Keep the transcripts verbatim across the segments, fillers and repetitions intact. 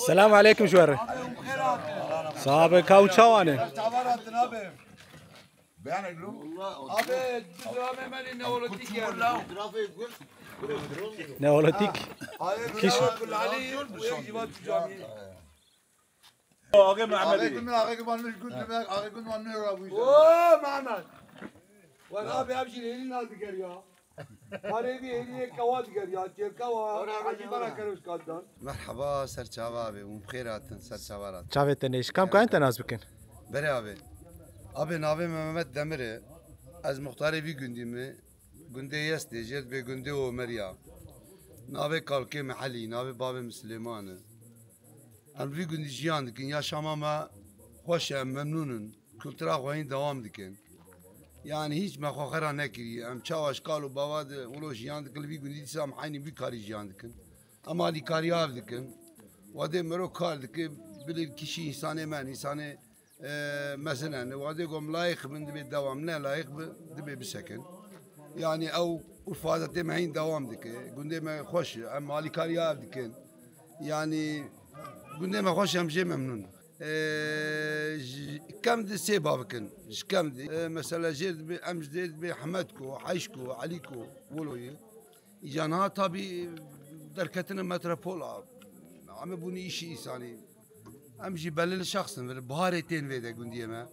Selam aleyküm ji we re. Sabe ka hûn çawa ne? Abi, dramê me neolotîk yani. Neolotîk. Kîş. Ağabey Mehmet. Ağabey Gülmen, Ağabey Gülmen, Ağabey Gülmen ne ra bu işe? Oo, Mehmet. Wala abi, abi, şimdi elini aldı gel ya. Karevi elini kavat gel ya. Çevka var. Hacı bana karış kaddan. Merhaba, serçava abi. Um xêr hatin, serçava hatin. Çavê te ne iş? Kam kain te nas bikin? Bere abi. Abi, navê Mehmet Demir e. Ez muxtarê vî gundî me. Gundê Yestê, jêr dibê gundê Omeriya. Navê kalkê me Elî, navê bavê me Silêman e. Em vî gundî jiyan dikin, yaşama me xweş e, em memnûn in. Kultura xwe hîn dewam dikin. Yani hîç me xwe xera nekiriye. Em çawa ji kal û bava de wilo jiyan dikin, li vî gundî dîsa em heynî vî karî jiyan dikin. Em alîkariya ev dikin. Wedê mero kar dike, bilî kişî însanê me, însanê, e, mezin e. Wadê ku em layîq bin, dibê dewam, ne layîq bi, dibê bisekin. Yani ew urf adetê me hîn dewam dike. Gundê me xweş e. Em alîkariya ev dikin. Yani gundê me xweş e, em jê memnûn. E, ji kem di sê bav bikin. Ji kem di. E, mesela jê dibê, em ji dê dibê Hemedko, Heyşko, Elîko, wilo ye. Îca niha tabî derketine metropola. Em ê bûne îşî însanî. Em jî belê li şexsin vir, biharê tên vê de gundiyê me.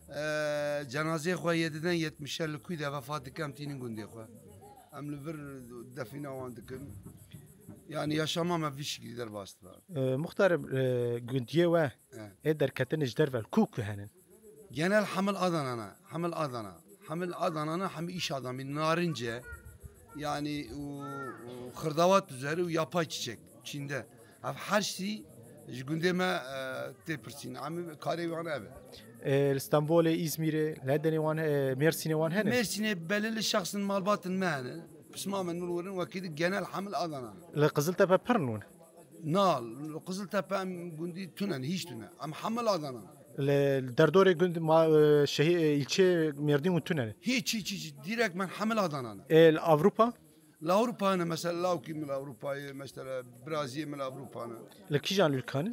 Ee, cenazeyê xwe yê didin yetmişer li kûy de vefat dike, em tînin gundê xwe. Em li vir defîna wan dikin. Yani yaşama me vî şiklî derbas dibe. Ee, muxtarê, e, gundiyê we, e, ê derketine ji derve li ku ku henin? Genel Hemil Adana ne. Hemil Adana. Hemil Adana ne, hemî îş adamî, narince. Yani û, û xırdavat üzeri û yapay çiçek. Çînde. Ev her şey ji gundê me, e, tê pirsîn. Em karê wan ev e. E, li Stenbolê, Îzmîrê, li Edenê wan, e, Mêrsînê wan hene? Mêrsînê belê li şexsin malbatin me hene. Pisma me nûr werin wekî di genel Hemil Adana. Li Qiziltepe pir nûn? Na, li Qiziltepe em gundî tune ne, hîç tune. Em Hemil Adana ne. Li, li derdorê gund ma, e, şehî-, e, îlçê Mêrdîn û tune ne? Hiç, hiç, hiç. Direkt men Hemil Adana ne. E, li Avrupa? Li Ewropa ne, mesela lawkî min li Ewropa ye, mesela biraziyê min li Ewropa ne. Li kîjan ülkan e? E,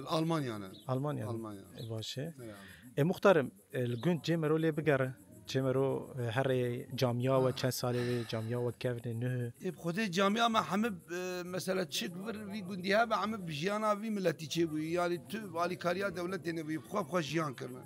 li Almanya ne. Almanya ne. Almanya. E, baş e. Ya. E, muxtarım, e, li gund cê mero lê bigere. Cê mero, e, herê camiya we çend salê wê, camiya we kevne nuh. E, bi xwedê camiya me hemî, e, mesela çik vir vî gundî hebe hemî bi jiyana vî miletî çêbûyî. Yani tu alîkariya dewletê nebûyî. Bi xwe bi xwe jiyan kirine.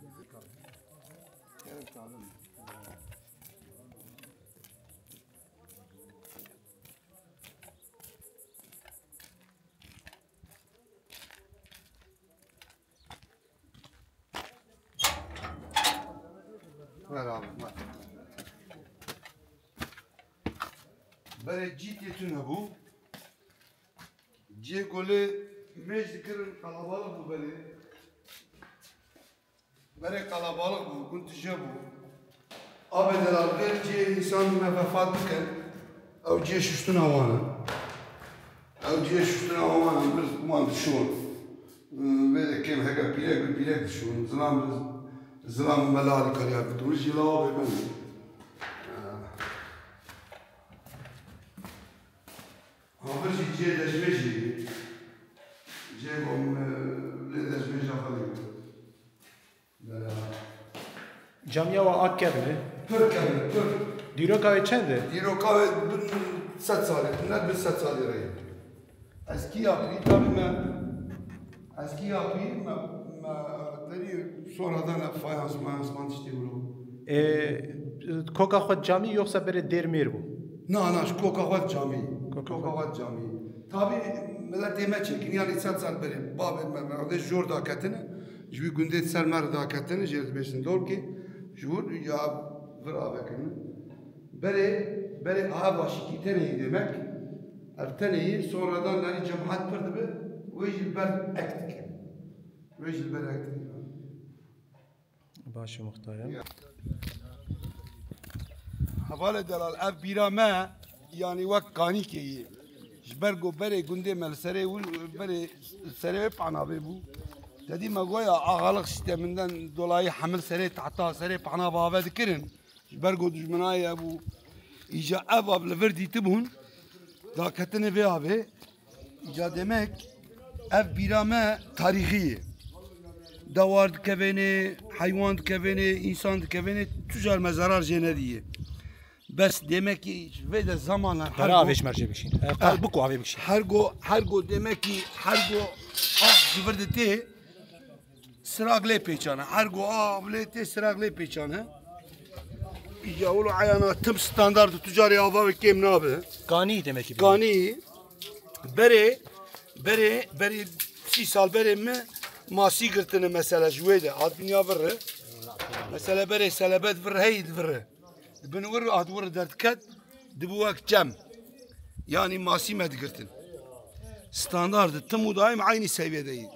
Ver abi, ver. Berê cî tê tune bû. Cê golê mêj dikirin, qalabalix bû berê. Berê qalabalix bû, gund tije bû. Abê delal vê cê însan me vefat bikin. Ew cê şuştina wan e. Ew cê şuştina wan e, mir wan dişon. Vê de kêm heke pîrek bi pîrek dişon. Zilam bi zilam bi me la alîkariya bikin. Min jî lawa bê min. Ha, vir jî cê dejmêjê. Cê ku min lê dejmêja xwe dî. Camiya we a kevn e? Pir kevn e, pir. Dîroka wê çend e? Dîroka wê bin sed salî, ne bin sed salî re ye. Eskî yapî, tabî me, eskî yapî me, me terî sonradan fayans, mayans man tiştê wilo. E, koka xwe camî yoksa berê dêr mêr bû? Na, na, ji koka xwe camî. Koka Koka xwe. xwe camî. Tabî miletê me çêkin, yani sed sal berê babê me, me erdê jor daketine, ji wî gundê ser me re daketine, jê dibêjin Dolkê, ji wir ya vir avekirine. Berê, berê aha vaşîkî tenê yî demek, ev tenê yî, sonradan nerî cemaat pir dibe, wê jî li ber ek dike. Wê jî li ber ek dike. Baş e muxtarım. Hevalê delal, ev bîra me, yani wek kanîkê yî. Ji ber ku berê gundê me li serê wî, berê serê wê panavê bû. Tedî me goya axalix sîsteminden dolayî hemil serê tahta, serê panava ave dikirin. Ji ber ku dijminayê hebû, Îca ev av li vir dîtibûn, daketine vê avê. Îca demek ev bîra me tarîxî ye. Dewar dikevênê, heywan dikevênê, însan dikevênê, tu car me zerar jê nedîye. Bes demekî ji vê de zamanan Pera avê ji mer jê bikişîn. E, qal biku avê bikişîn. Her go, her go demekî, her go av ji vir de tê, Sirag lê pêçane. Her go av lê tê sirag lê pêçane. Ya wilo eyana tim standard tu carê ava ve kêm nabe. Kanî demek ki. Kanî. Berê, berê, berê sî sal berê mi masî girtine mesela ji wê de. Hat dinya virre. Mesela berê selebet virre hey virre. Bin wir hat wir derdiket. Dibu wek çem. Yani masî me digirtin. Standard tim û daim aynı seviyedeydi.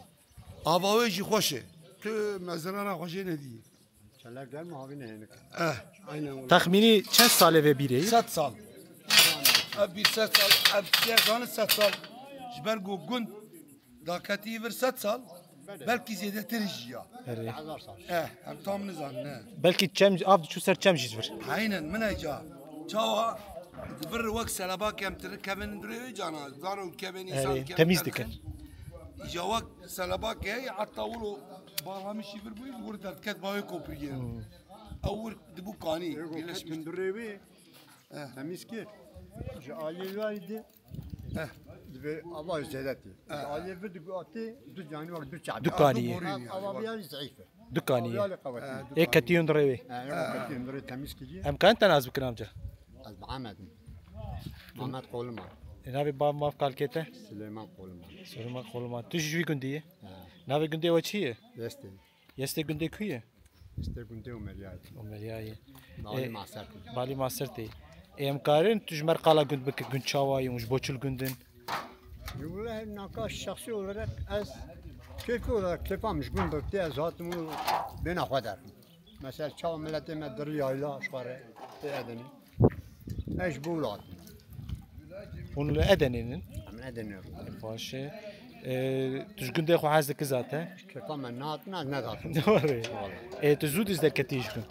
Ava wê jî xweş e. Tu mezrana xwe jê nedî. Çelek der mi havî nehênik? Eh, aynen wala. Texmînî çend salê vê bîrê ye? Sed sal. Ev bîr sed sal, ev diye zanî sed sal. Ji ber ku gund daketî vir sed sal, belkî zêdetir jî ya. Erê. Eh, em tam nizanin, ne. Belkî çem, av diçû ser çem jî ji vir. Aynen, min e ca. Çawa di vir wek selebak em tir kevin durê wê cana, zaro kevin insan Erê, kevin temiz dikin. Îca wek selebak heye, heta wilo bağlamışî vir bûyî, wir derdiket bavê kopiriye. Hmm. Ew wir dibu kanî, Ego birleşmiş. Ket min durê wê, Eh. Temiz ki. Ji aliyê wê de Eh. Divê ava zêde tê. Ji aliyê vir digu atê du canî wek du çavî. Du kanî ye. Ava vîya zî zeyîf e. Du kanî ye. Ava vîya lê qewetî. Ê ketiyên di rê wê. Ha, yok, ketiyên di rê temiz kiriye. Em karin te nas bikin amca? Ez Mihemed im. Mihemed Qoliman. Ê navê bav mav kalkê te? Silêman Qoliman. Silêman Qoliman. Tu jî ji wî gundî yî? Ha. Navê gundê we çi ye? Yestê. Yestê gundê ku ye? Yestê gundê Umeriyayê. Umeriyayê. Balî Ê, Masertê. Balî Masertê. Ê, em karin tu ji mer qala gund bike, gund çawa ye û ji bo çil gund in? Wele naka şexsî olarak ez keyfî olarak keyfa min ji gund tê, ez hatim û bêhna xwe derxim. Mesela çawa miletê me dirî yayla ji xwe re tê Edenê. Ez ji bo wilo hatim. Hûn li Edenê nin? Em Edenê. Baş e. E, tu ji gundê xwe hez dikî zaten? Kêfa me nehatin, ez nedatim. Doğru. Vallahi. E, tu zû diz derketî ji gund?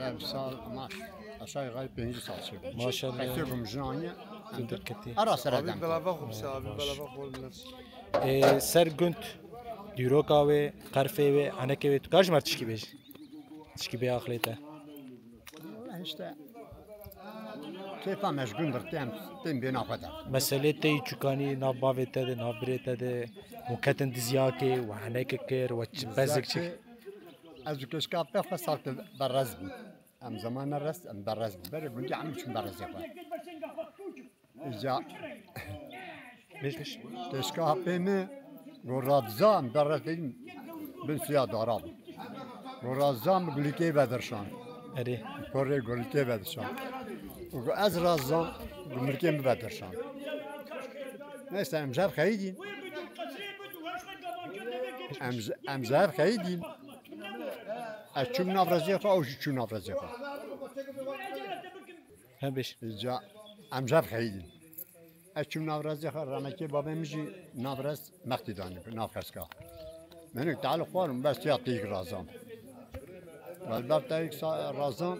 Em sal ama aşağı yukarı pêncî sal çêbû. Maşallah. Qesê ku min jina aniye. Tu derketî. Ara sere Abi dem. Belava xwe bise, abi belava xwe bise. E, ser gund, dîroka wê, qerfê wê, henekê wê, tu kar ji mer tişkî bêjî? Tişkî bê axlê te? Wala işte, kêfa me ji gund tê, em tên bêhna xwe de. Meselê te yî çûkanî nav bavê te de, nav birê te de, hûn ketin diziyakê, we heneke kir, we çi, bezik çi? Diziyakê, ez û keşka pê xwe saltê berrez bûn. Em zeman nerest, em berrez bûn. Berê gundî em çûn berrezê xwe. Îca Beş, beş. Keşka apê min, go radizan, berre teyim bin suya dara bû. Go radizan, bi gulikê vedirşan. Erê. Porê gulikê vedirşan. Go ez razizan, go mirkê min vedirşan. Neyse, em jev xeyidîn. Em, em jev xeyidîn. Ez çûm nav rezê xwe, ew jî çû nav rezê xwe. He, beş. Îca em jev xeyidîn. Ez çûm nav rezê xwe, remekê babê min jî nav rez mextî danî, nav xeska. Min nik teali xwarim, bes ya têyik razam. Welber têyik sa-, razam,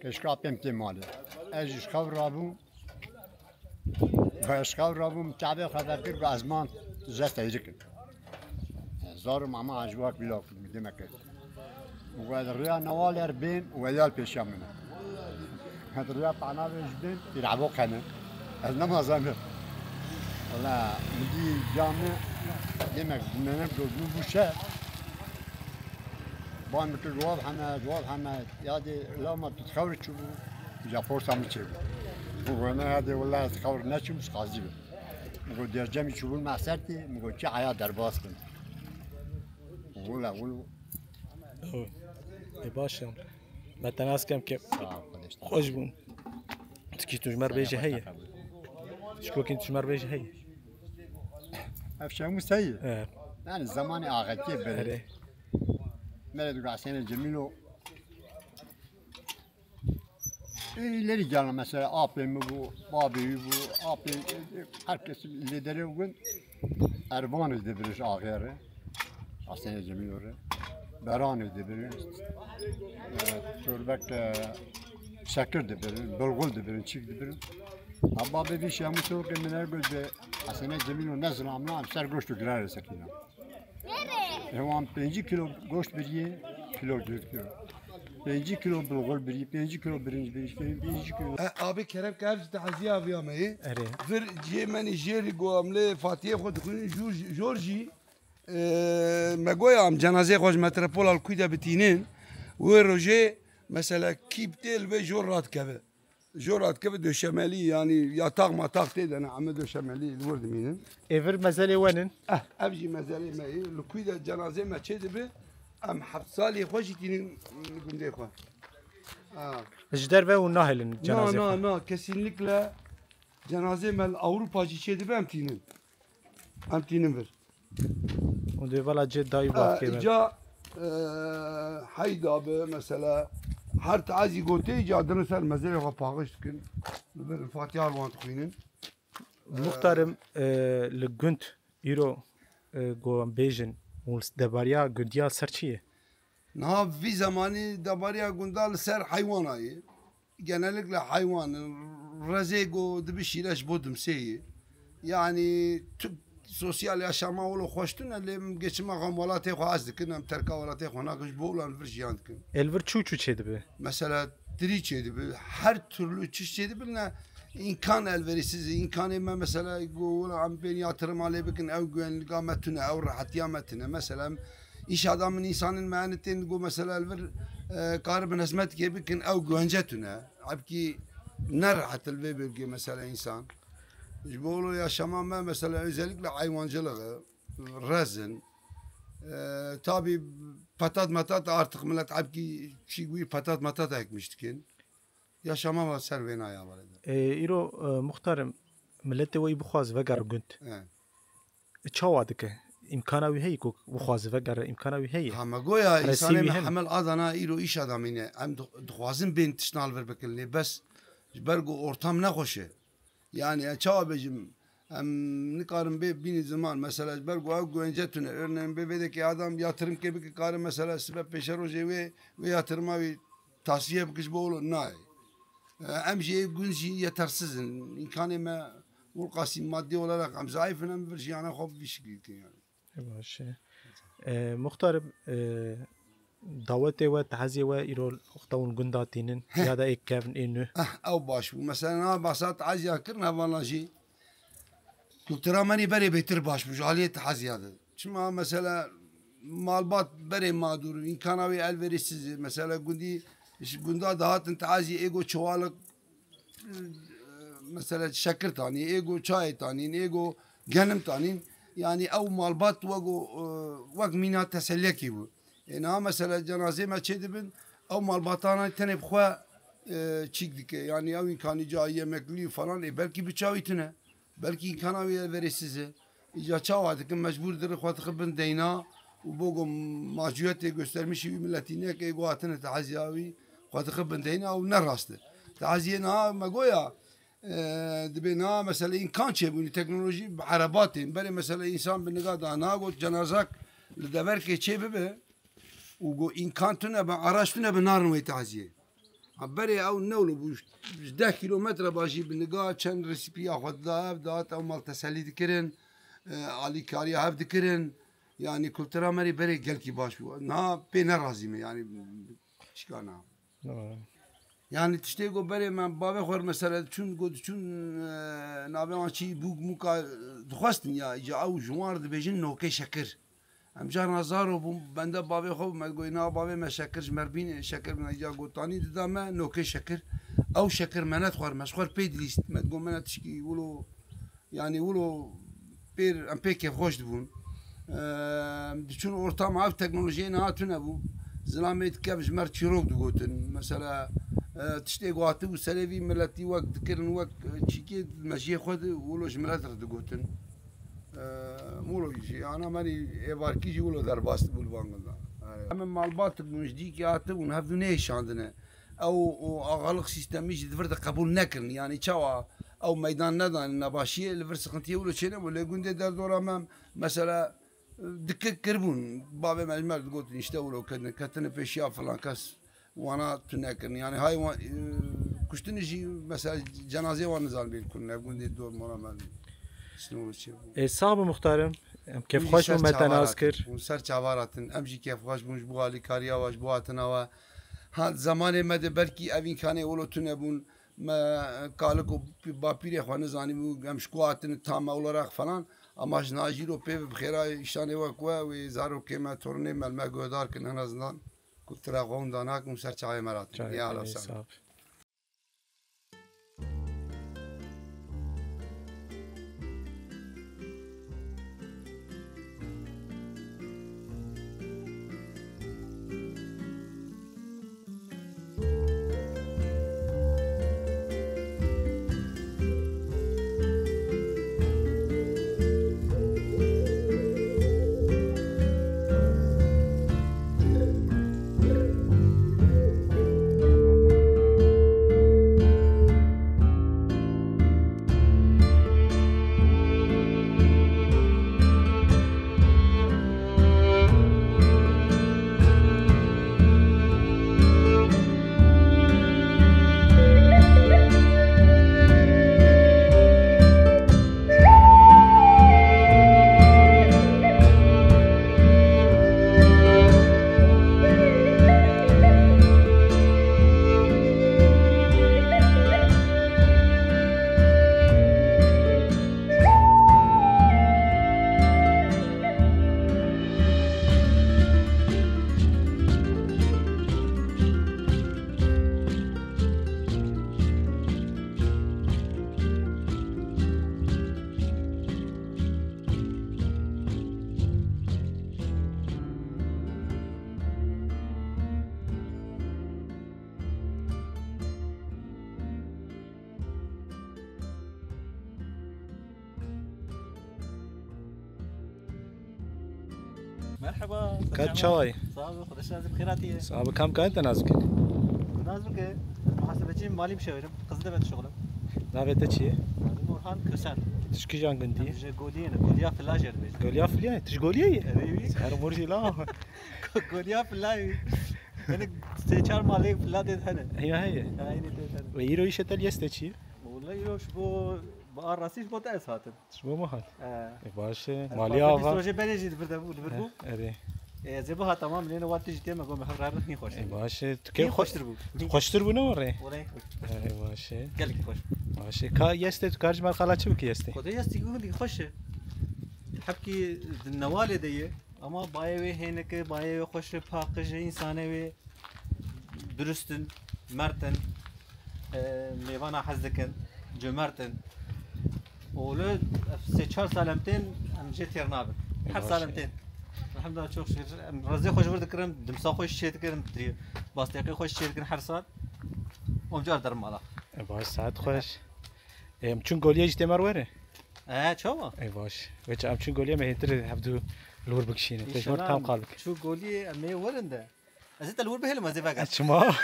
keşka pêm tê malê. Ez jî ji xew rabûm, ez ji xew rabûm, çavê xwe vekir, ez man, ji ez teyrikim. Zor mama ji wek vîlok, demek ki. Û ez rêya newal er bên û ez yal pêşiya min e. Ez rêya pehna ve ji bên pîravo qene. Ez nema zanim. Wala min dî camê demek dinlenem, gözüm bu şey. Ban mi kir, "Wav heme, wav heme." Ya de lama tu xewr çûbû. Ya porsa min çêbû. Bu gona ya de wala ez xewr neçûm, ez qazî bim. Min got, "Dercemî çûbûn me sertî." Min got, "Çi aya derbas bin." Wala, wala. Ê, baş e. Me te nas kem ke Sağ ol, kardeşim. Xweş bûn. Tikî tu ji mer bêjî heye. Çikokîn tu ji mer bêjî heye. Ev şemus heye. Evet. Yani zamanı axetiye böyle. Hele. Mele du Hüseyin Cemilo. E, ileri gelen mesela apê mi bu, babê mi bu, apê, e, e, herkes lideri bugün Ervan'ı da bilir ağrı. Aslında Cemil oraya. Beran'ı da bilir. E, Turbek, e, Çekir dibirin, bilgul dibirin, çîk dibirin. Ha, babê vî şemû çirokê min her got bi Hesene Cemîlo ne zilamna, em ser goşt û girarê sekîna. E, wan pêncî kilo goşt biriyê, kilo dört kilo. Pêncî kilo bilgul biriyê, pêncî kilo birinc biriyê, pêncî kilo. E, abi kerem ke ev ji teziya aviya me yê. Erê. Vir cihê menî jêrî go em lê Fatiyê xwe dixwînin, jor, jor jî, e, me goya em cenazeyê xwe ji metropola li kûy de bitînin. Wê rojê, mesela, kî bi tê li vê jor radikeve. Jor radikeve döşemelî, yanî yataq mataq tê de ne, em döşemelî li wir dimînin. Ê vir mezelê we nin? Eh, ev jî mezelê me yê. Li kûy de cenazê me çê dibe, em heft salê xwe jî tînin gundê xwe. Ha. Ji derve hûn nahêlin Na, cenazê na, xwe? Na, kesinlikle cenazê me li Ewropa jî çê dibe, em tînin. Em tînin vir. Û dê vala cê dayî E, bavkê me. Îca, e, heyda bi, mesela, her tazî gotê, îca din ser mezelê xwe paxiş dikin. Li vir Fatiha li wan dixwînin. Muxtarim, e, li gund îro, e, go em bêjin, hûn li debariya gundiya ser çi ye? Niha vî zemanî debariya gunda li ser heywana ye. Genellikle heywan in. Rezê go dibi şîre ji bo dimsê ye. Yanî tu sosyal yaşama wilo xweş tune, lê em geçima xwe em welatê xwe hez dikin, em terka welatê xwe nakin, ji bo wilo em vir jiyan dikin. Ê li vir çû çû çê dibi? Mesela tirî çê dibi, her türlü çiş çê dibi, ne imkan elverişsiz. İmkanê me mesela go wilo em bên yatırıma lê bikin, ew güvenliga me tune, ew rehetiya me tune. Mesela em Îş adamın insanın meyanı tên go mesela li vir, e, karibin hizmetkê bikin, ew güvence tune. Ebkî ne rehet li vê bölgê mesela insan. Ji bo lo yaşama me mesela özellikle hayvancılığı, rezin. E, tabi patat matat artık millet ebkî çî wî patat matat ekmiş dikin. Yaşama me ser vê naya valide. E, îro, e, muxtarim, milletê we yî bixwaz veger gund. E. Çawa dike? Îmkana wî heye ku bixwaze vegere, îmkana wî heye? Ha, me goya Resî însanê wî me hene? Hemel Adana îro îş adamî ne. Em di-, dixwazin bên tiştna li vir bikin, lê bes ji ber ku ortam nexweş e. Yani, ez çawa bêjim, em nikarin bê bînî ziman. Mesela, ji ber ku ew güvence tune. Örneğin, bê vêdekê adam yatırım kê bike, karin mesela sibe pêşerojê wê, wê yatırıma wî tasfiye bike ji bo wilo nayê. E, em jî ê gund jî yetersiz in. Îmkanê me wilqasî maddi olarak em zayıf in, em vir jiyana xwe bi vî şiklî dikin yani. E, baş e. E, muxtarim, e, dawetê we, taziyê we îro wexta hûn gunda tînin, ya da ê kevn, ê nû? Ah, ew baş bû. Mesela, na basa taziya kirin, hevala jî kultura me nî berê bêtir baş bû, ji aliyê taziya de. Çima mesela malbat berê mağdur, îmkana wê elverişsiz e. Mesela gundî, ji gunda dihatin tazî êgo çuwalik, e, mesela şekir tanî, êgo çayê tanîn, êgo genim tanîn. Yani ew malbat wego, e, wek mîna teselliyekî bû. E, niha mesela cenazê me çê dibin, ew malbatana tenê bi xwe, e, çîk dike. Yani ew îmkanî ca yemeklî falan, e, belkî bi çawî tune. Belkî îmkana wî elverêsiz e. Îca çawa dikin, mecbûr dirin xwe dixin bin deyna û bo ku macûyetê göstermişî wî miletî neke, êgo hatine teziya wî xwe dixin bin deyna û ne rast e. Taziyê niha me goya, e, dibê niha mesela îmkan çêbûnî, teknolojî bi erebatên. Berê mesela însan bi niga da niha got cenazak li deverkê çê bibe û got îmkan tune be, araç tune be, narin wê taziyê. Ha, berê ew newlo bû, ji deh kîlometre ba jî bi niga çend resipiya xwe dida ev, dihat ew mal tesellî dikirin, e, alîkariya hev dikirin. Yanî kultura me rê berê gelkî baş bû. Niha pê nerazî me, yanî çika niha. Doğru. Yanî tiştê ku berê me bavê xwe mesela diçûn, got diçûn, e, navê wan çî bûk mûka, e, dixwestin ya, îca ew ji wan re dibêjin nokê şekir. Em carna zaro bûn, bende bavê xwe bû, me digot, na bavê me şekir ji me re bîne, şekir bîne, îca gotanî dida me, nokê şekir. Ew şekir me nedixwar, me ji xwe re pê dilîst. Me digot, me ne tişkî wilo, yanî wilo pêr, em pê kêfxweş dibûn. Em diçûn ortama ev teknolojiyê niha tune bû. Zilamê dikev ji me re çîrok digotin. Mesela, e, tiştê ku hatibû serê vî miletî wek dikirin, wek, e, çîkê mejiyê xwe di, wilo ji milet re digotin. E, wilo jî, ana me nî êvarkî jî wilo derbas dibû li van gundan. Em malbat bûn, ji dîkê hatibûn, hevdû nêşandine. Ew û axalık sîstemî jî di vir de qebûl nekirin. Yanî çawa ew meydan nedan, nebaşiyê li vir sıkıntıyê wilo çênebû. Lê gundê derdora me, mesela, dikik kiribûn. Bavê me ji me re digotin, işte wilo ketine, ketine pêşiya filan kes. Wana tune kirin. Yanî hay wan, e, Kuştinê jî mesela cenazeyê wan nizanibî li ku ne, gundê dor mora me şino çê bû. Ê, sax bi muxtarim. Em kêfxweş bûn me te nas kir. Hûn ser çavar hatin. Em jî kêfxweş bûn ji bo alîkariya we, ji bo hatina we. Ha, zemanê me de belkî ev îmkanê wilo tune bûn. Me kalik û bapîrê xwe nizanîbû, em ji ku hatin tam olarak falan. Ama ji najîro pê bi xêra îşanê we ku we, wê zarokê me, torunê me li me guhdar kin, en azından ku tira xwe hûn danakin û ser çavê me ratin. Ya Allah, sağ ol. Merhaba. Kat çaway? Sağ ol, Xwedê şad, bi xêr hatiye. Sağ ol, kam kan te nas bikin? Nas bike, muhasebeciyim, mali müşavirim. Qızıldepe dişuxulim. Navê te çi ye? Adım Orhan Kösen. Tu ji kîjan gundî? Ji Goliyê ne, Goliya Fila jê dibêjin. Goliya Fila? Tu ji Goliyê yî? Erê wî. Ser mor jî la. Goliya Fila wî. Yani sê çar malê Fila dê hene. Heye, heye. Ha, yine dê hene. Ve îro îşê te li Yestê çi ye? Wala îro ji bo, bi a rastî ji bo te ez hatim. Ji bo me hat. Ee, e, baş e. Maliya va. Rojê berê jî li vir de bû, li vir bû. Erê. E, ez ê biha tamam, lê ne wat tijî tê me, got me hev rarix nî xweş. E, baş e. Tu kê xweştir bû. Xweştir bû ne were? Were xweş. E, baş e. Gelek xweş. Baş e. Ka Yestê tu kar ji me qala çi bikî Yestê? Xwedê Yestê gundî xweş e. Hebkî di newalê de ye. Ama bayê wê hênik e, bayê wê xweş e, paqij e, însanê wê durust in, mert in, e, mêvana hez dikin, cömert in. Û li ev sê çar sal em tên, em jê têr nabin. Her sal em tên. Elhamdülillah, çok şükür. Em razê xwe ji vir dikirin, dimsa xwe jî çê dikirin, bastêqê xwe jî çê dikirin her sal. Û em car derin mala. E, baş, saet xweş. E, em çûn Goliyê jî tê me re were? E, çawa? E, baş. Veça em çûn Goliyê me hêtir hevdu li wir bikişînin. Te ji wir tam qal bike. Çû Goliyê em ê werin de. Ez ê te li wir bihêlim, ez ê vegem. E, çima?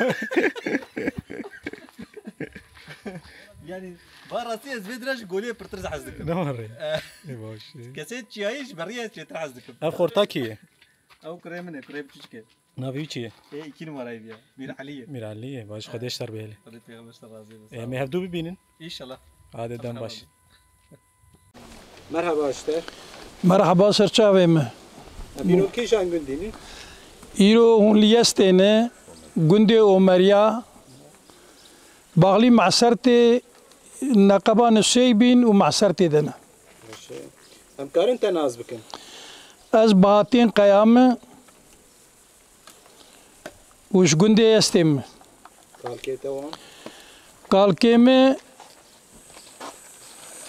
Yani, ba rastî ez vê dira ji Goliyê pirtir hez dikim. Ne were? E, e, baş. Kesê çiyayî ji beriyê ez çêtir hez dikim. Ev xorta kî ye? Ew kurê min e, kurê biçûçik e. Navê wî çi ye? Ê, iki numarayê bîya. Mîr Elî ye. Mîr Elî ye. Baş, Xwedê ji te re bihêle. Xwedê pêxember ji te razî be. Ê, em ê hevdu bibînin. Înşallah. Hadi dem baş. Merhaba işte. Merhaba serçavê me. Em îro kîjan gundî ne? Îro hûn li Yestê ne, gundê Omeriya, baxlî Mesertê, neqeba Nuseybîn û Mesertê de ne. Baş e. Em karin te nas bikin? Ez Bahattin Qeya me. Û ji gundê Yestê me. Kalkê te wan? Kalkê me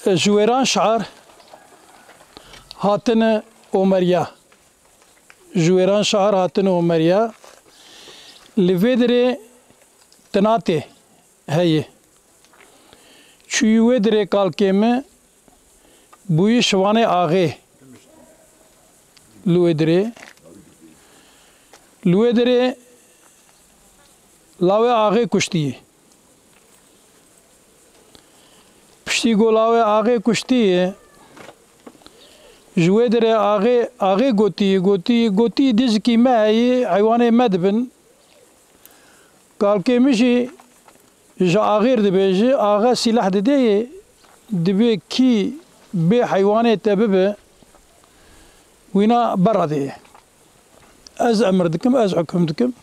ji Wêran Şar hatine Omeriya. Ji Wêran Şar hatine Omeriya. Li vê dirê Tinatê heye. Çûyî wê dirê kalkê me bûyî Şivanê Axê. Li wê dirê. Li wê dirê lawê Axê kuştî. Piştî ku lawê Axê kuştî, ji wê dirê Axê, Axê gotî, gotî, gotî dizikî me heyî, heywanê me dibin. Kalkê min jî Ji axêr dibêje, axe sîleh didê yê, dibê kî bê heywanê te bibe, wîna berra dê ye. Ez emir dikim, ez hukm dikim.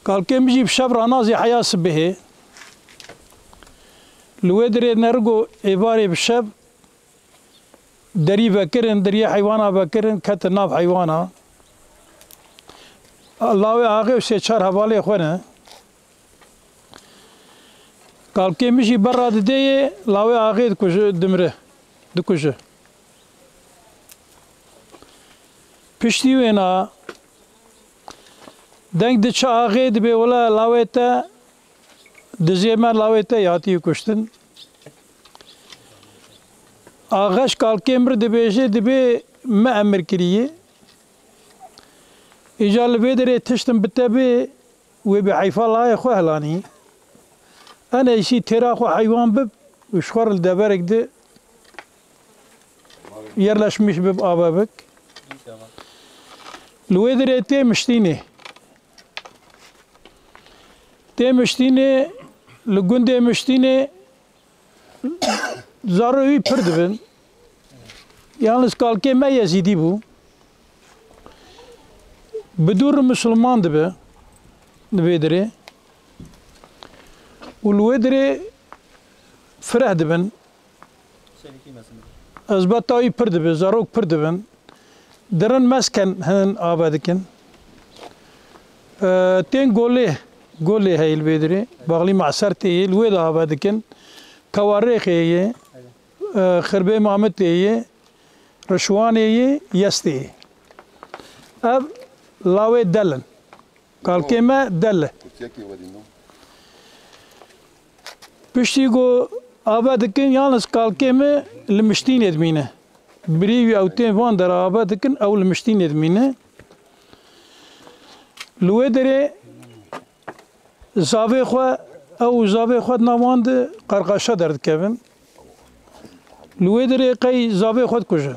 Kalkê min jî bi şev ranazê heya sibihê. Li wê dirê nerigo êvarê bi şev derî vekirin, deriyê heywana vekirin, ketin nav heywana. Lawê axê û sê çar hevalê xwe ne. Kalkê min jî berra didê yê, lawê axê dikuje, dimire, dikuje. Piştî wêna deng diçe axê, dibê wela lawê te, dizê me lawê te yê hatiye kuştin. Axe ji kalkê min re dibêje, dibê me emir kiriye. Îca li vê derê tiştin bi te bê, wê bi heyfa layê xwe helanî. Enê îsî têra xwe heywan bib û ji xwe re li deverek di yerleşmiş bib, ava bik. Li wê dirê tê Miştînê. Tê Miştînê, li gundê Miştînê zarokê wî pir dibin. Yalnız kalkê me Yezîdî bû. Bi dû re Musulman dibe li vê dirê. Û li wê dirê fireh dibin. Ezbeta wî pir dibe, zarok pir dibin. Dirin mesken hin ava dikin. Ee, tên golê, golê heye li vê dirê. Baxlî Meser tê yê, li wê de ava dikin. Kewarêxê yê, e, Xirbê Mamitê yê, Rişwanê yê, Yestê yê. Ev lawê Del in. Kalkê me Del e. Piştî ku ava dikin, yalnız kalkê me li Miştînê dimîne. Birî wî ew tên van dera ava dikin, ew li Miştînê dimîne. Li wê derê zavê xwe, ew û zavê xwe di nav wan de qarqaşa derdikevin. Li wê derê qey zavê xwe dikujin.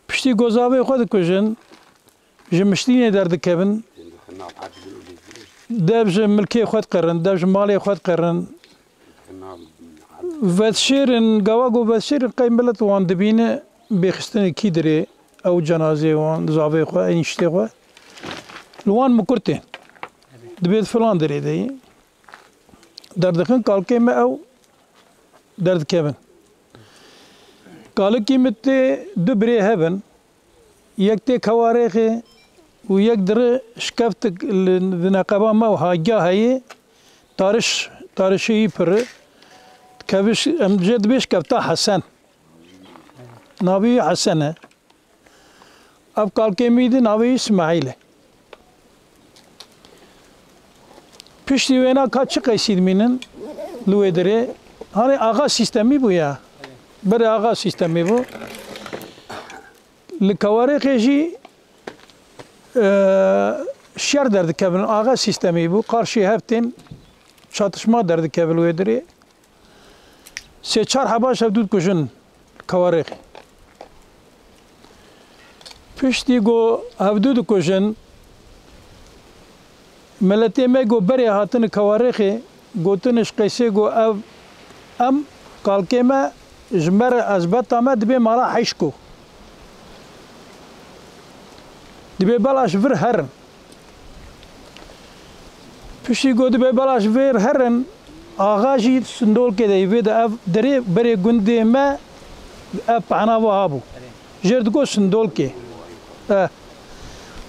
Piştî ku zavê xwe dikujin, ji Miştînê derdikevin. Dev ji milkê xwe diqerin, dev ji malê xwe diqerin. Vedişêrin, gava ku vedişêrin qey milet wan dibîne, bêxistinê kî dirê, ew cenazeyê wan, zavê xwe, enîştê xwe. Li wan mikur tên. Dibê di filan derê de yê. Derdixin, kalkê me ew derdikevin. Kalikî min tê du birê hebin. Yek tê Kewarêxê û yek dire şikeftik li, di neqeba me û hagya heyê, tariş, tarişê wî pir e. Keviş, em jê dibê şikefta Hesen. Navê wî Hesen e. Ev kalkê min dî navê wî Îsmaîl e. Piştî wêna ka çi qeysî dimînin li wê dirê? Hanê axa sîstemî bû ya. Berê axa sîstemî bû. Li Kewarêxê jî, e, şer derdikevin, axa sîstemî bû. Qarşî hev tên çatişma derdikevin li wê dirê. Sê çar heba ji hevdû dikujin Kewarêxê. Piştî ku hevdû dikujin, miletê me ku berê hatine Kewarêxê, gotine ji Qeysê ku ev, em kalkê me ji me re, ezbeta me dibê mala Heyşko. Dibê bela ji vir herin. Piştî ku dibê bela ji vir herin, axa jî Sindolkê de yê, vê de ev derê berê gundê me, ev pehna wiha bû. Jêr digot Sindolkê. Eh.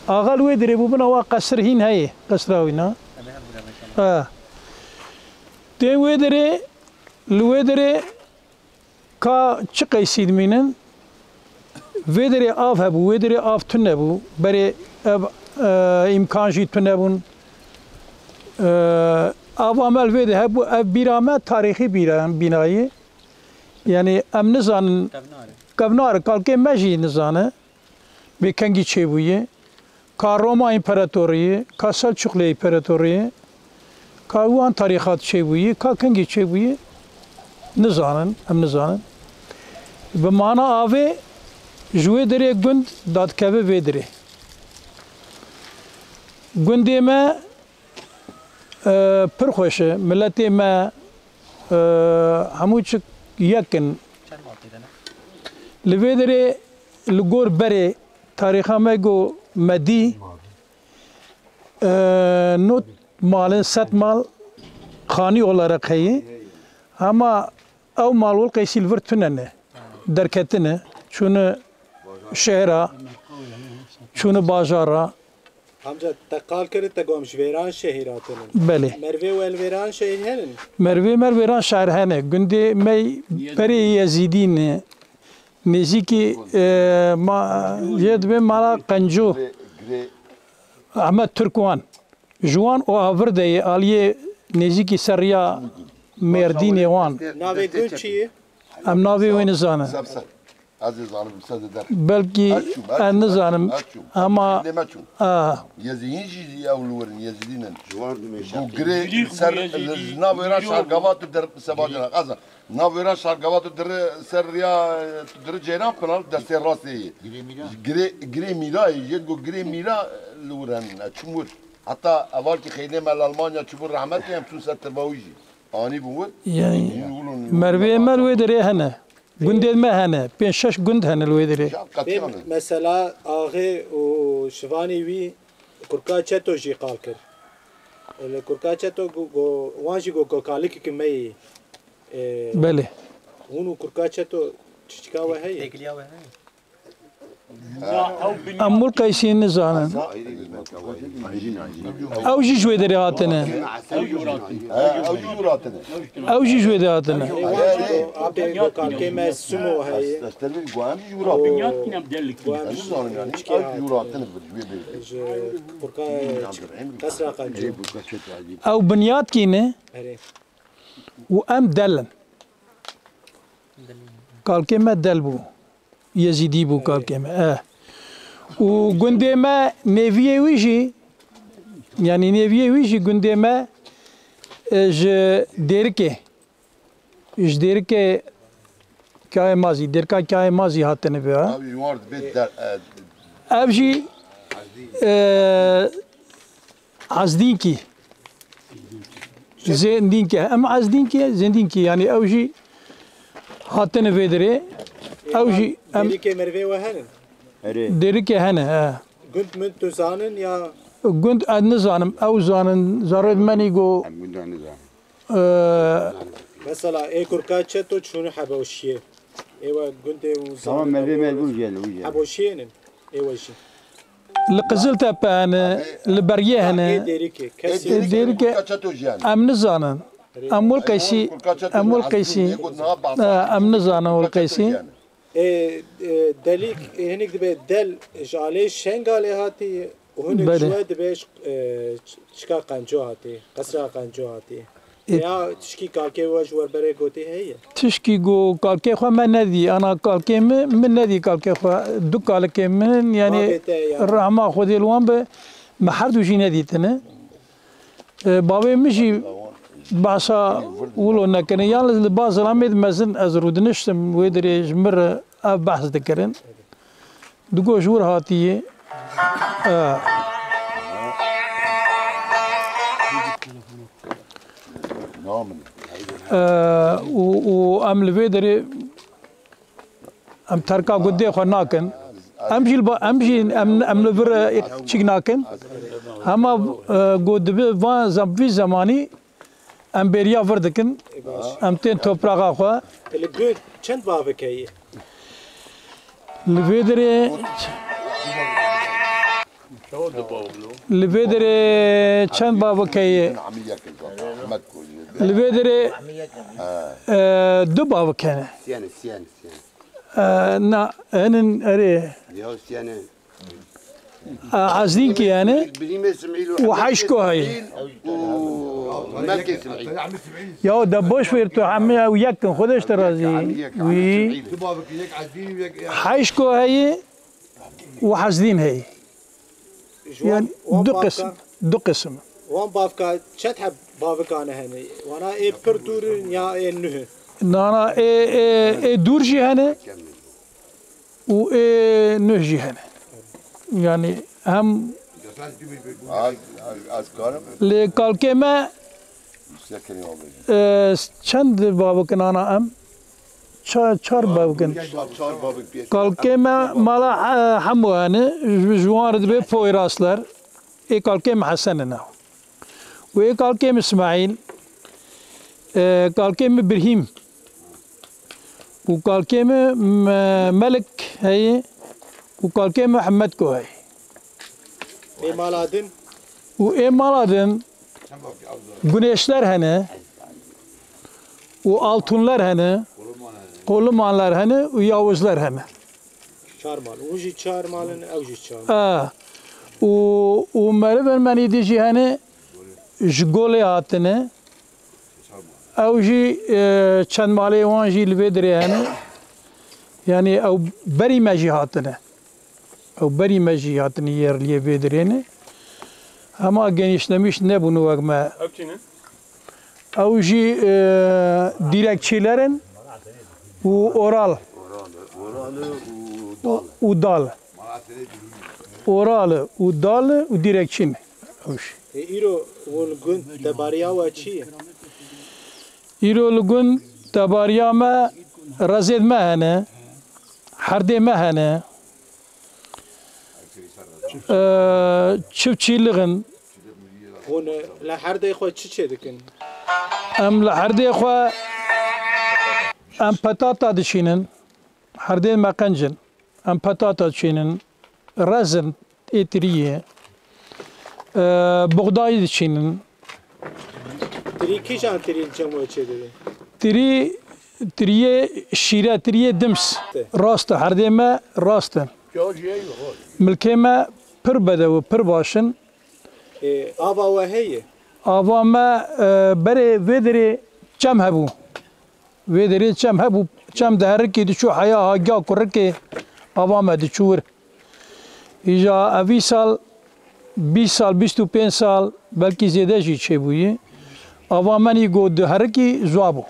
Axa li wê derê bû, bina wa qesir hîn heye, qesra wî na. Eh. Tên wê derê, li wê derê Ka çi qeysî dimînin? Vê derê av hebû, wê derê av tune bû. Berê ev, e, îmkan jî tune bûn. E, ava me li vê de hebû, ev bîra me tarîxî bîra, bînayê. Yanî em nizanin, kevnar e. Kevnar e, kalkê me jî nizane. Bê kengî çêbûye, ka Roma împaratorî ye, ka Selçuqlê împaratorî ye, ka wan tarîxat çêbûye, ka kengî çêbûye, nizanin, em nizanin. Bi mana avê ji wê derê gund dadikeve vê derê. Gundê me E, pir xweş e. Miletê me, e, hemû çik yek in. Li vê derê li gor berê tarîxa me ku me dî, e, not malin, sed mal xanî olarak heye. Hema ew mal welqeysî li vir tune ne. Derketine, çûne şehra, çûne bajara. Amca, te qal kir, te got em ji Vêran şehîr hatinin. Belê. Mervê we li Vêran şehîr henin? Mervê me li Vêran şehîr hene. Gundê me berê Yezîdî ne. Nêzîkî, e, ma, jê dibê mala Qenco. Ahmet Türkwan. Ji wan û a vir de yê, aliyê nêzîkî ser riya Mêrdînê wan. Navê gund çi ye? Em navê wê nizanin. Zebser. Ez ê zanim, se de der. Belkî Ez çûm, ez ez çûm, nizanim, ez çûm. Ama Lê me çûm. A. Yezîdîn jî ew li wir in, Yezîdîn in. Ji wan dimêşe. Go girê Yezîdî, ser, Yezîdî, li nav wêra Yezîdî. Şargava tu der, Seba Canan. Ez, nav wêra Şargava tu diri ser riya, tu diri Ceyran Pınar, destê rastê yê. Girê Mîra. Girê, girê Mîra yê, jê go girê Mîra li wir in, ez çûm wir. Heta evalkî xeynê me li Almanya çûbû rehmetê, em çûn ser tirva wî jî. Anî bûn wir. Yani, Yîn wilo, wilo Mervê me li wê derê hene. Gundên me hene. Pênc şeş gund hene li wê derê. Ya, Bê qetiyan. Mesela axê û şivanê wî Kurka Çeto jî qal kir. Li Kurka Çeto go, go, wan jî go, go kalikek me yî. E, Belê. Hûn û Kurka Çeto çiçika we heye? Têkiliya we heye? Em Mul Qeysî nizanin. Ew jî ji wê derê hatine. Ew jî ji wê derê hatine. Ew jî ji wê derê hatine. Apê go kalkê me Sumo heye. Ew jî ji wê hatine. Ji Qurka Qesra Qencî. Ew binyat kî ne? Erê. Û em del in. Kalkê me del bû. Yezîdî bû kalkê me. Eh. Û gundê me nêviyê wî jî, yanî nêviyê wî jî gundê me, e, ji Dêrikê, ji Dêrikê Kayê Mazî, Dêrika Kayê Mazî hatine vê. Ev jî war dibê der, e, Ev jî, e, Ezdînkî. Zêndînkî. Em Ezdînkî, Zêndînkî, yanî ew jî hatine vê derê. Ew jî em Dêrikê merivê we henin? Erê. Dêrikê hene, he. Gund mund tu zanin ya? Gund ez nizanim, ew zanin, zarê menî go. Em gunda nizanin. Ee, Mesela ê Kurka Çeto çûnî Heboşiyê. Ê we gundê û Tamam, zanin merivê me bû jî, wî jî. Heboşiyê nin. Ê we jî. Li Qiziltepe hene, li Beriyê hene. Ê Dêrikê, kesî Ê Dêrikê, Kurka Çeto jî hene. Em nizanin. Em Wil Qeysî, Kurka Çeto em Wil Qeysî. Ê, em nizanin Wil Qeysî. Ê, e, delîk, e, hinek dibe del ji alê Şengalê hatî, û hinek Belê. ji we dibe ji, e, çika Qenco hatî, Qesra Qenco hatî. Ê, Ya tişkî kalkê we ji we berê gotî heye? Tişkî go kalkê xwe me nedî, ana kalkê min, min nedî kalkê xwe. Du kalikê min, yanî Mavê te ya. Rehma Xwedê li wan be, me her du jî nedîtine. E, bavê min jî behsa wilo nekirine. Yalnız li ba zilamê de mezin ez rûdiniştim, wê dirê ji min re ev behs dikirin. Digo ji wir hatiye. E. E, û, û em li vê derê Em terka gundê xwe nakin. Em jî li ba-, em jî em, em li vir, e, çîk nakin. Hema, e, go dibe van zem-, vî zemanî em bêriya vir dikin. Em tên topraxa xwe. Li gund çend bavik heye? Li vê derê, li vê derê çend bavik heye? Li vê derê, e, du bavik hene. Siyane, siyane, siyane. E, na, hinin erê. Ya siyane. E, Ezdînkî yani. Bilîmê Simîl û Û Heşko heye. Û Melkê Simîl. Ya de boş ver tu hemî ew yek in, Xwedê ji te razî. Wî. Heşko heye û Hezdîn heye. Ji wan, Yani wan du bavka, qism, du qism. Wan bavka çend heb bavikan hene? Wana ê pir dûr in ya ê nuh in? Nana ê, ê, ê dûr jî hene û ê nuh jî hene. Yani hem Lê kalkê me, e, çend babikin ana em? Ça-, çar babikin. Kalkê me mala, e, hemû hene, ji, ji wan re dibe Poyrazler. Ê kalkê me Hesen in ew. Û ê kalkê me Îsmaîl, e, kalkê me Birhîm. Û kalkê me, me, Melik heye. Û kalkê me Mihemed Ko heye. Ê mala din? Û ê mala din Guneşler hene. Û Altunler hene. Qolimanler hene û Yawizler hene. Çar mal. Hûn jî çar mal in, ew jî çar mal. E, û, û merivên me nî dî jî hene ji Golê hatine. Ew jî, e, çend malê wan jî li vê dirê hene. Yanî ew berî me jî hatine. Ew berî me jî hatine yerliyê vê dirê ne. Hema genişlemiş nebûn wek me. Ew çi ne? Ew jî, e, dîrekçîler in û oral. Oral û dal. Û dal. Oral û dal û dîrekçî ne. Ew jî. E, îro hûn gund tebariya we çi ye? Îro li gund tebariya me rezêd me hene, herdê me hene, e, çiftçîlix in. Hûn li herdê xwe çi çêdikin? Em li herdê xwe em petata dişînin, herdê me qenc in. Em petata dişînin, rezin ê tiriyê, e, buxdayî diçînin. Tirî kîjan tirî li cem we çêdibe? Tirî, tiriyê şîre, tiriyê dims. Te. Rast e, herdê me rast e. Milkê me pir bedew e, pir baş in. Ê, ava we heye? Ava me, e, berê vê derê çem hebû. Vê derê çem hebû, çem diherikî diçû heya hagiya kurikê ava me diçû wir. Îja evî sal, bîst sal, bîst û pênc sal, belkî zêde jî çêbûyî. Ava me nî got diherikî zwa bû.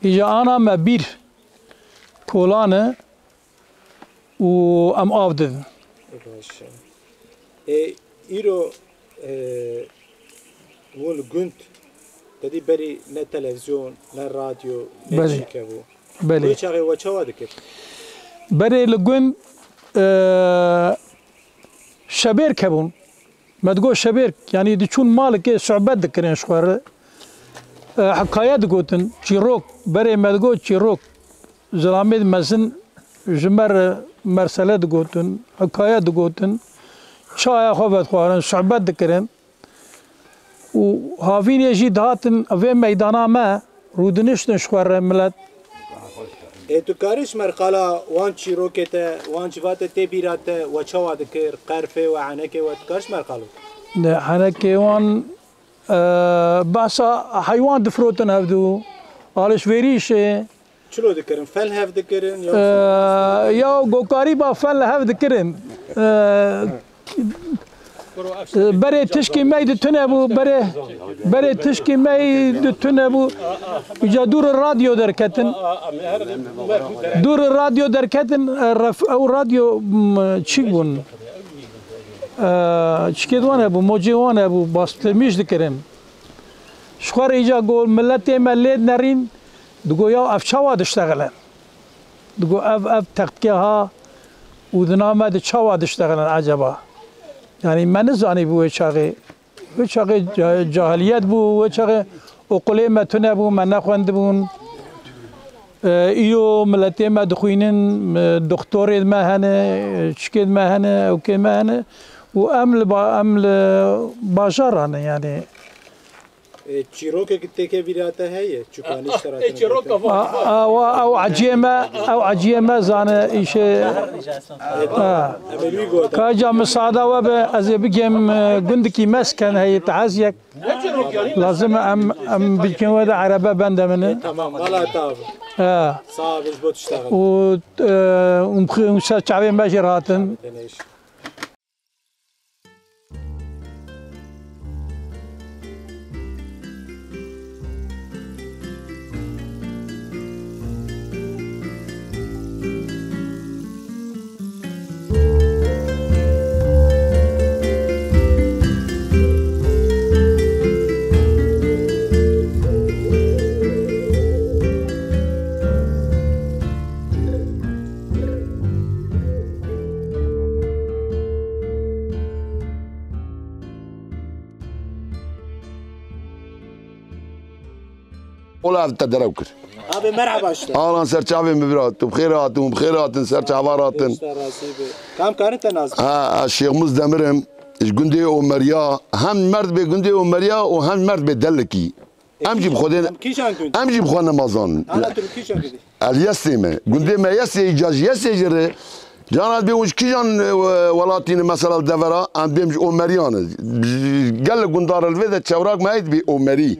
Îja ana me bîr kolan e, û em av didin. Baş e. Ê, îro, e, hûn li gund, te dî berî ne televîzyon, ne radyo, ne Belê. Çîke bû. Belê. Wê çaxê we çawa dikir? Berê li gund, e, şebêrk hebûn. Me digot şebêrk, yanî diçûn malikê sohbet dikirin ji xwe re. E, hikaye digotin, çîrok, berê me digot çîrok. Zilamê mezin ji me re mersele digotin, hikaye digotin. Çaya xwe vedixwarin, sohbet dikirin. Û havînê jî dihatin vê meydana me, rûdiniştin ji xwe re milet. Ê, tu karî ji me re qala wan çîrokê te, wan civatê tê bîra te, we çawa dikir, qerfê we, henekê we, tu karî ji me re qalo? Ne, henekê wan, e, behsa heywan difirotin hevdû, alişverîşê. Çilo dikirin, fel hev dikirin, ya Ee, ya gokarîba fel hev dikirin. Ee, e, berê tişkî me di tune bû, berê, berê tişkî me di tune bû. Îca dûr radyo derketin. Dûr radyo derketin, e, ref-, ew radyo, m, çîk bûn. E, çikê wan hebû, mocê wan hebû, bastırmîş dikirin. Ji xwe re îca got, miletê me lê dinerîn, digot, ya ev çawa diştexilin? Digot, ev, ev textgeha û di nav me de çawa diştexilin eceba? Yanî me nizanîbû wê çaxê. Wê çaxê ca-, cahiliyet bû, wê çaxê oqulê me tune bû, me nexwendibûn. E, îro miletê me dixwînin, e, doktorê me hene, çikê me hene, ewkê me hene û em li ba-, em li bajaran ne, yanî. E, çîrokek têke bîra te heye, çikanî ji te re tune gotin. A, a, wa, ew eciyê me, ew eciyê me zane îşê. Ha. Em ê wî gotin. Ka ca misada we be, ez ê bigêm, e, gundikî mesken heye, teheziyek. Lazim e em, em bilkin we de erebe bende min e. Tamam, mala te abi. Ha. Sağ ol, ji bo tişta. Û, e, û ser çavê me jî rahatin. Tenê iş. Ola ev te derew kir. Abi merhaba işte. Alan ser çavê min bira. Tu bi xêr hatin, bi xêr hatin, ser çava ratin. İşte razî be. Kam karin te naz? Ha, ez Şêxmûs Demir im. Ji gundê Omeriya. Hem merdbê gundê Omeriya û hem merdbê Dellikî. Em jî bi Xwedê, Em kîjan gund? Em jî bi xwe nema zanin. Ana tu bi kîjan gundî? El Yesê me. Gundê me Yesê, îca ji Yesê jî re. Cana dibê hûn ji kîjan, e, welatî ne, mesela li devera, em dibêm ji Omeriyan e. Ji gelek gundar li vê de çewrak me heye dibê Omerî.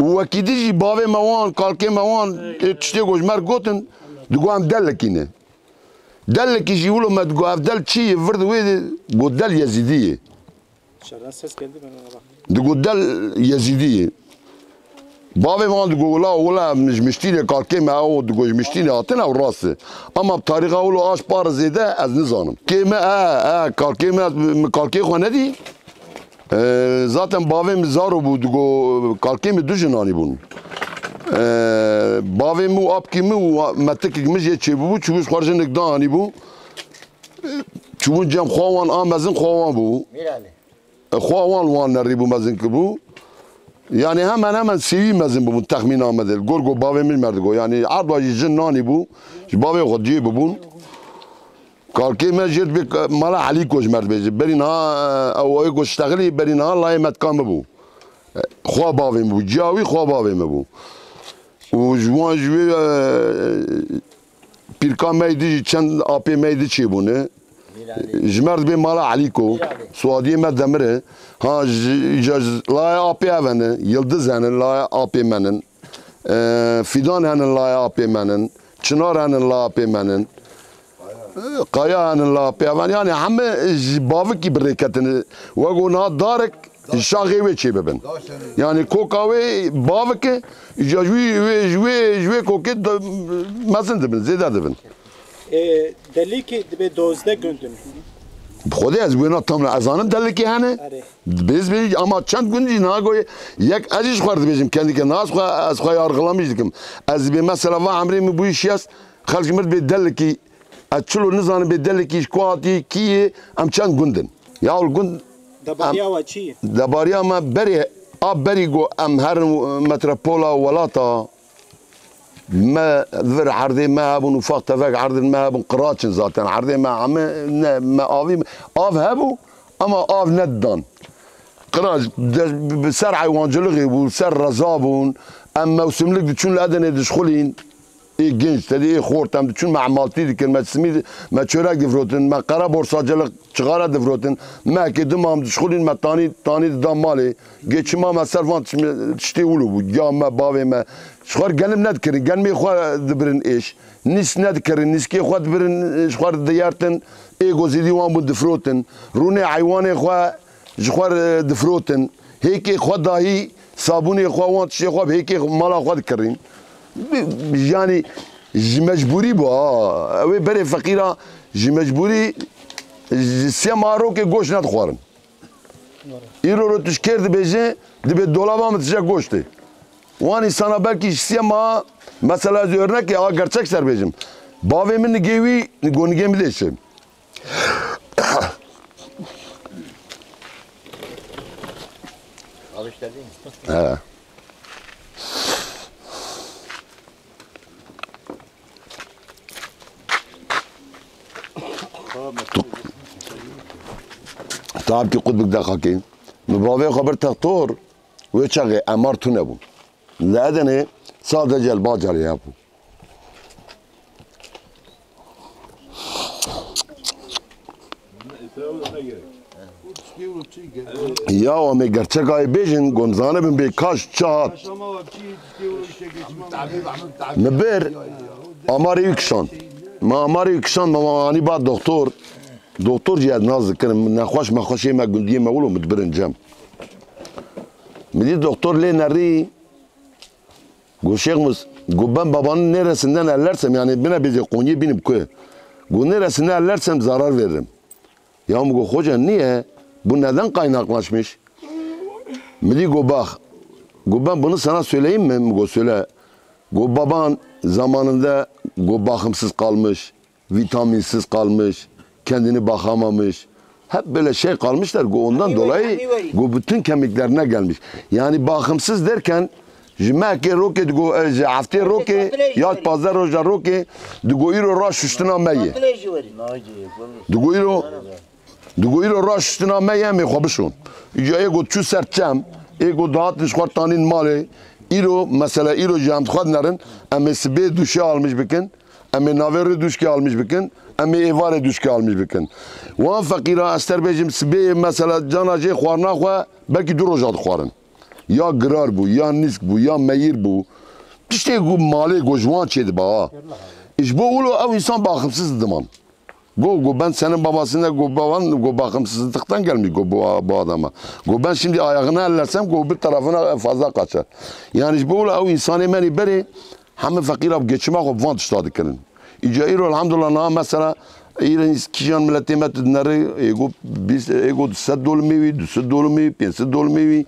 Û wekî dî jî bavê me wan, kalkê me wan, e, tiştê ku ji me re gotin, digo em Dellikî ne. Dellikî jî wilo me digo ev del çi ye, vir di wê de, got del Yezîdî ye. Dışarıdan ses geldi, ben ona baktım. Digo del Yezîdî ye. Bavê wan digo wila, wila ji Miştînê, kalkê me ew digo ji Miştînê hatin, ew rast e. Ama bi tarîxa wilo aş par zêde ez nizanim. Kê me, e, e, kalkê me, ez, min kalkê xwe nedî. E, zaten bavê min zaro bû, digo kalkê min du jinanî bûn. E, bavê min û apkî min û metikik min jê çêbûbû, çûbû ji xwe re jinik danîbû. Çûbûn cem xwe wan a mezin xwe wan bû. Mîranê. Xwe wan wan nerî bû, mezin ki bû. Yani hemen hemen sêwî mezin bûbûn texmîna me de. Gor go bavê min merdigo. Yani erda jî jin nanî bû. Ji bavê xwe cê bûbûn. Kalkê me jêr dibê mala Elîko ji me dibêje. Berî niha, ew ê ku ştexilî berî niha layê me dika me bû. Xwe bavê min bû. Ciya wî xwe bavê me bû. Û ji wan ji wê, e, pîrka me yê dî jî çend apê me yê dî çêbûne. Ji me re dibê mala Elîko, Suadiyê me Demir e. Ha, ji, ji, ji layê apê ev hene, Yildiz hene, layê apê me nin. E, Fîdan hene, layê apê me nin. Çinar hene, layê apê me nin. E, Kaya hene, layê apê ev hene. Yani heme ji bavikî bi rê ketine. Wek û niha darek ji şaxê wê çê bibin. Yani koka wê bavike, ji wê, wê, ji wê, ji wê kokê de mezin dibin, zêde dibin. E, Delîkî dibê dozdeh gundin. Bi Xwedê ez wêna tam ne. Ez zanim Delîkî hene. Erê. Bêz bê ama çend gund jî niha goyê yek ez jî ji xwe re dibêjim kendî ke niha ez xwe, ez xwe yargılamış dikim. Ez dibê mesela va emrê min bûyî şiyas, xelk ji min dibê Delîkî, ez çilo nizanim bê Delîkî ji ku hatî, kî yê, em çend gund in. Ya ol gund Debariya em, we çi ye? Debariya me berê, a berî go em herin metropola welata, me vir erdê me hebûn, ufak tefek erdên me hebûn, qiraç in zaten. Erdê me heme ne, me avî, av hebû ama av nedidan. Qiraç de, bi ser heywancilixê bû, ser reza bûn. Em mewsimlik diçûn li Edenê dişxulîn. Ê genç, tedê ê xort, em diçûn me emaltî dikir, me simî, me çörek difirotin, me qere borsacılık, çixare difirotin, me hekê dima em dişxulîn, me tanî, tanî dida malê. Gê çima me ser van tişt-, tiştê wilo bû, ya me, bavê me, ji xwe re genim nedikirin, genimê xwe dibirin êş, nîsk nedikirin, nîskê xwe dibirin, ji xwe re diyertin, ê gozîdî wan bûn difirotin, rûnê heywanê xwe, ji xwe re difirotin. Hêkê xwe dahî sabûnê xwe wan tiştê xwe bi hêkê mala xwe dikirîn. Bi-, yani ji mecbûrî bû ha. Ew ê berê feqîra ji mecbûrî ji sê mah rokê goşt nedixwarin. Îro ro tu ji kêr dibêje, dibê dolaba min tije goştê. Wan însana belkî ji sê mah, mesela ez örnekê a gerçek ser bêjim. Bavê min nigê wî, go nigê min dêşe. Alıştırdın mı? He. Tabkî qut bik deqakî. Mi bavê xwe bir textor, wê çaxê emar tune bû. Li Edenê sadece li Bacarê hebû. Ya em ê gerçeka yê bêjin, gon zanibin bê kaş çi hat. Mi bir amarê wî kişand. Me amarê wî kişand, me anî ba doktor. Doktor jî ez nas dikirim. Nexweş mexweşê me gundiyê me wilo mi dibirin cem. Mi dî doktor lê nerî. Go Şêxmûs, go ben babanın neresinden ellersem, yani bine bêjê Konyê bînim ku. Go neresinden ellersem zarar veririm. Ya mi go hoca niye? Bu neden kaynaklaşmış? Mi dî go bak. Go ben bunu sana söyleyeyim mi? Mi go söyle. Go baban zamanında go bakımsız kalmış. Vitaminsiz kalmış, kendini bakamamış. Hep böyle şey kalmışlar. Go ondan dolayı go bütün kemiklerine gelmiş. Yani bakımsız derken Ji mehkê rokê digo, e, ji heftê rokê ya pazdeh roja rokê digo îro ra şuştina me ye. Digo îro, digo îro ra şuştina me ye, em ê xwe bişon. Îca ê got çû ser çem, ê got dihatin ji xwe tanîn malê. Îro, mesela îro jî em xwe dinerin, em ê sibê duşê almîş bikin, em ê navê rê duşkê almîş bikin, em ê êvarê duşkê almîş bikin. Wan feqîra ez ter bêjim sibê mesela cana jê xwarina xwe belkî du roja dixwarin. Ya girar bû, ya nîsk bû, ya meyir bû. Tiştê ku malê ku ji wan çêdiba ha. Ji bo wilo ew însan baximsiz diman. Go, go ben senin babasına go baban go bakımsızlıktan gelmiş go bu, bu adama. Go ben şimdi ayağını ellersem go bir tarafına fazla kaçar. Yani ji bo wilo ew însanê me nî berê hemî feqîra bi geçima xwe bi van tişta dikirin. Îca îro elhamdulillah niha mesela îro kîjan miletê me tu dineri êgo bîst êgo du sed dolimê wî, du sed dolimê wî, pênc sed dolimê wî,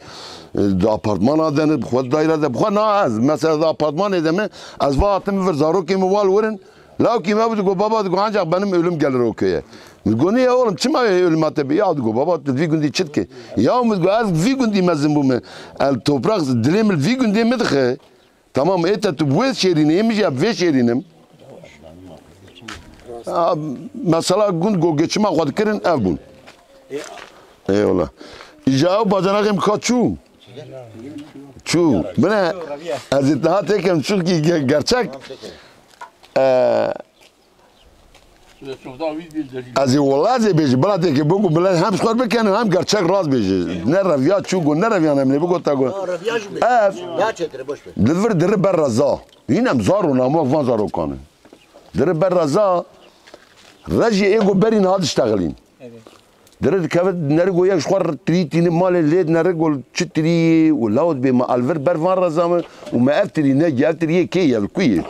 e, di apartmana de ne, bi xwe di daîre de, bi xwe niha ez mesela di apartmanê de me, ez va hatim vir zarokê min wal werin, lawkî me bû digo baba digo ancak benim ölüm gelir o köye. Min digo niye oğlum çima ölüm te bi? Ya digo baba tu vî gundî çi dike? Ya min digo ez vî gundî mezin bûme. El toprak dilê min vî gundê min dixe. Tamam, ê te tu bi wê şêrînê, min jî bi vê şêrînim. Ha, mesela gund go geçima xwe dikirin, ev bûn. Eyvallah. Îja ew bacanakê min ka çû. Çû. Bine, ez ê niha têkim çunkî ge-, gerçek. E, Ez ê wela ez ê bêjim, bila têkê bû ku bila hem ji xwe bikenin hem gerçek rast bêje. Ne reviya çû ku ne reviya nemlê bigota ku. Ha, reviya jî bêje. Ev. Ya çêtir e, boş ver. Li vir diri ber reza. Yîn em zaro nam wek van zarokan e. Diri ber reza. Rejî ê ku berî niha diştexilîn. Evet. Dire dikeve neri go yek ji xwe tirî tîni malê lê neri go çi tirî û law dibê me alvir ber van reza me û me ev tirî ne ev tiriyê kê ye li ku ye?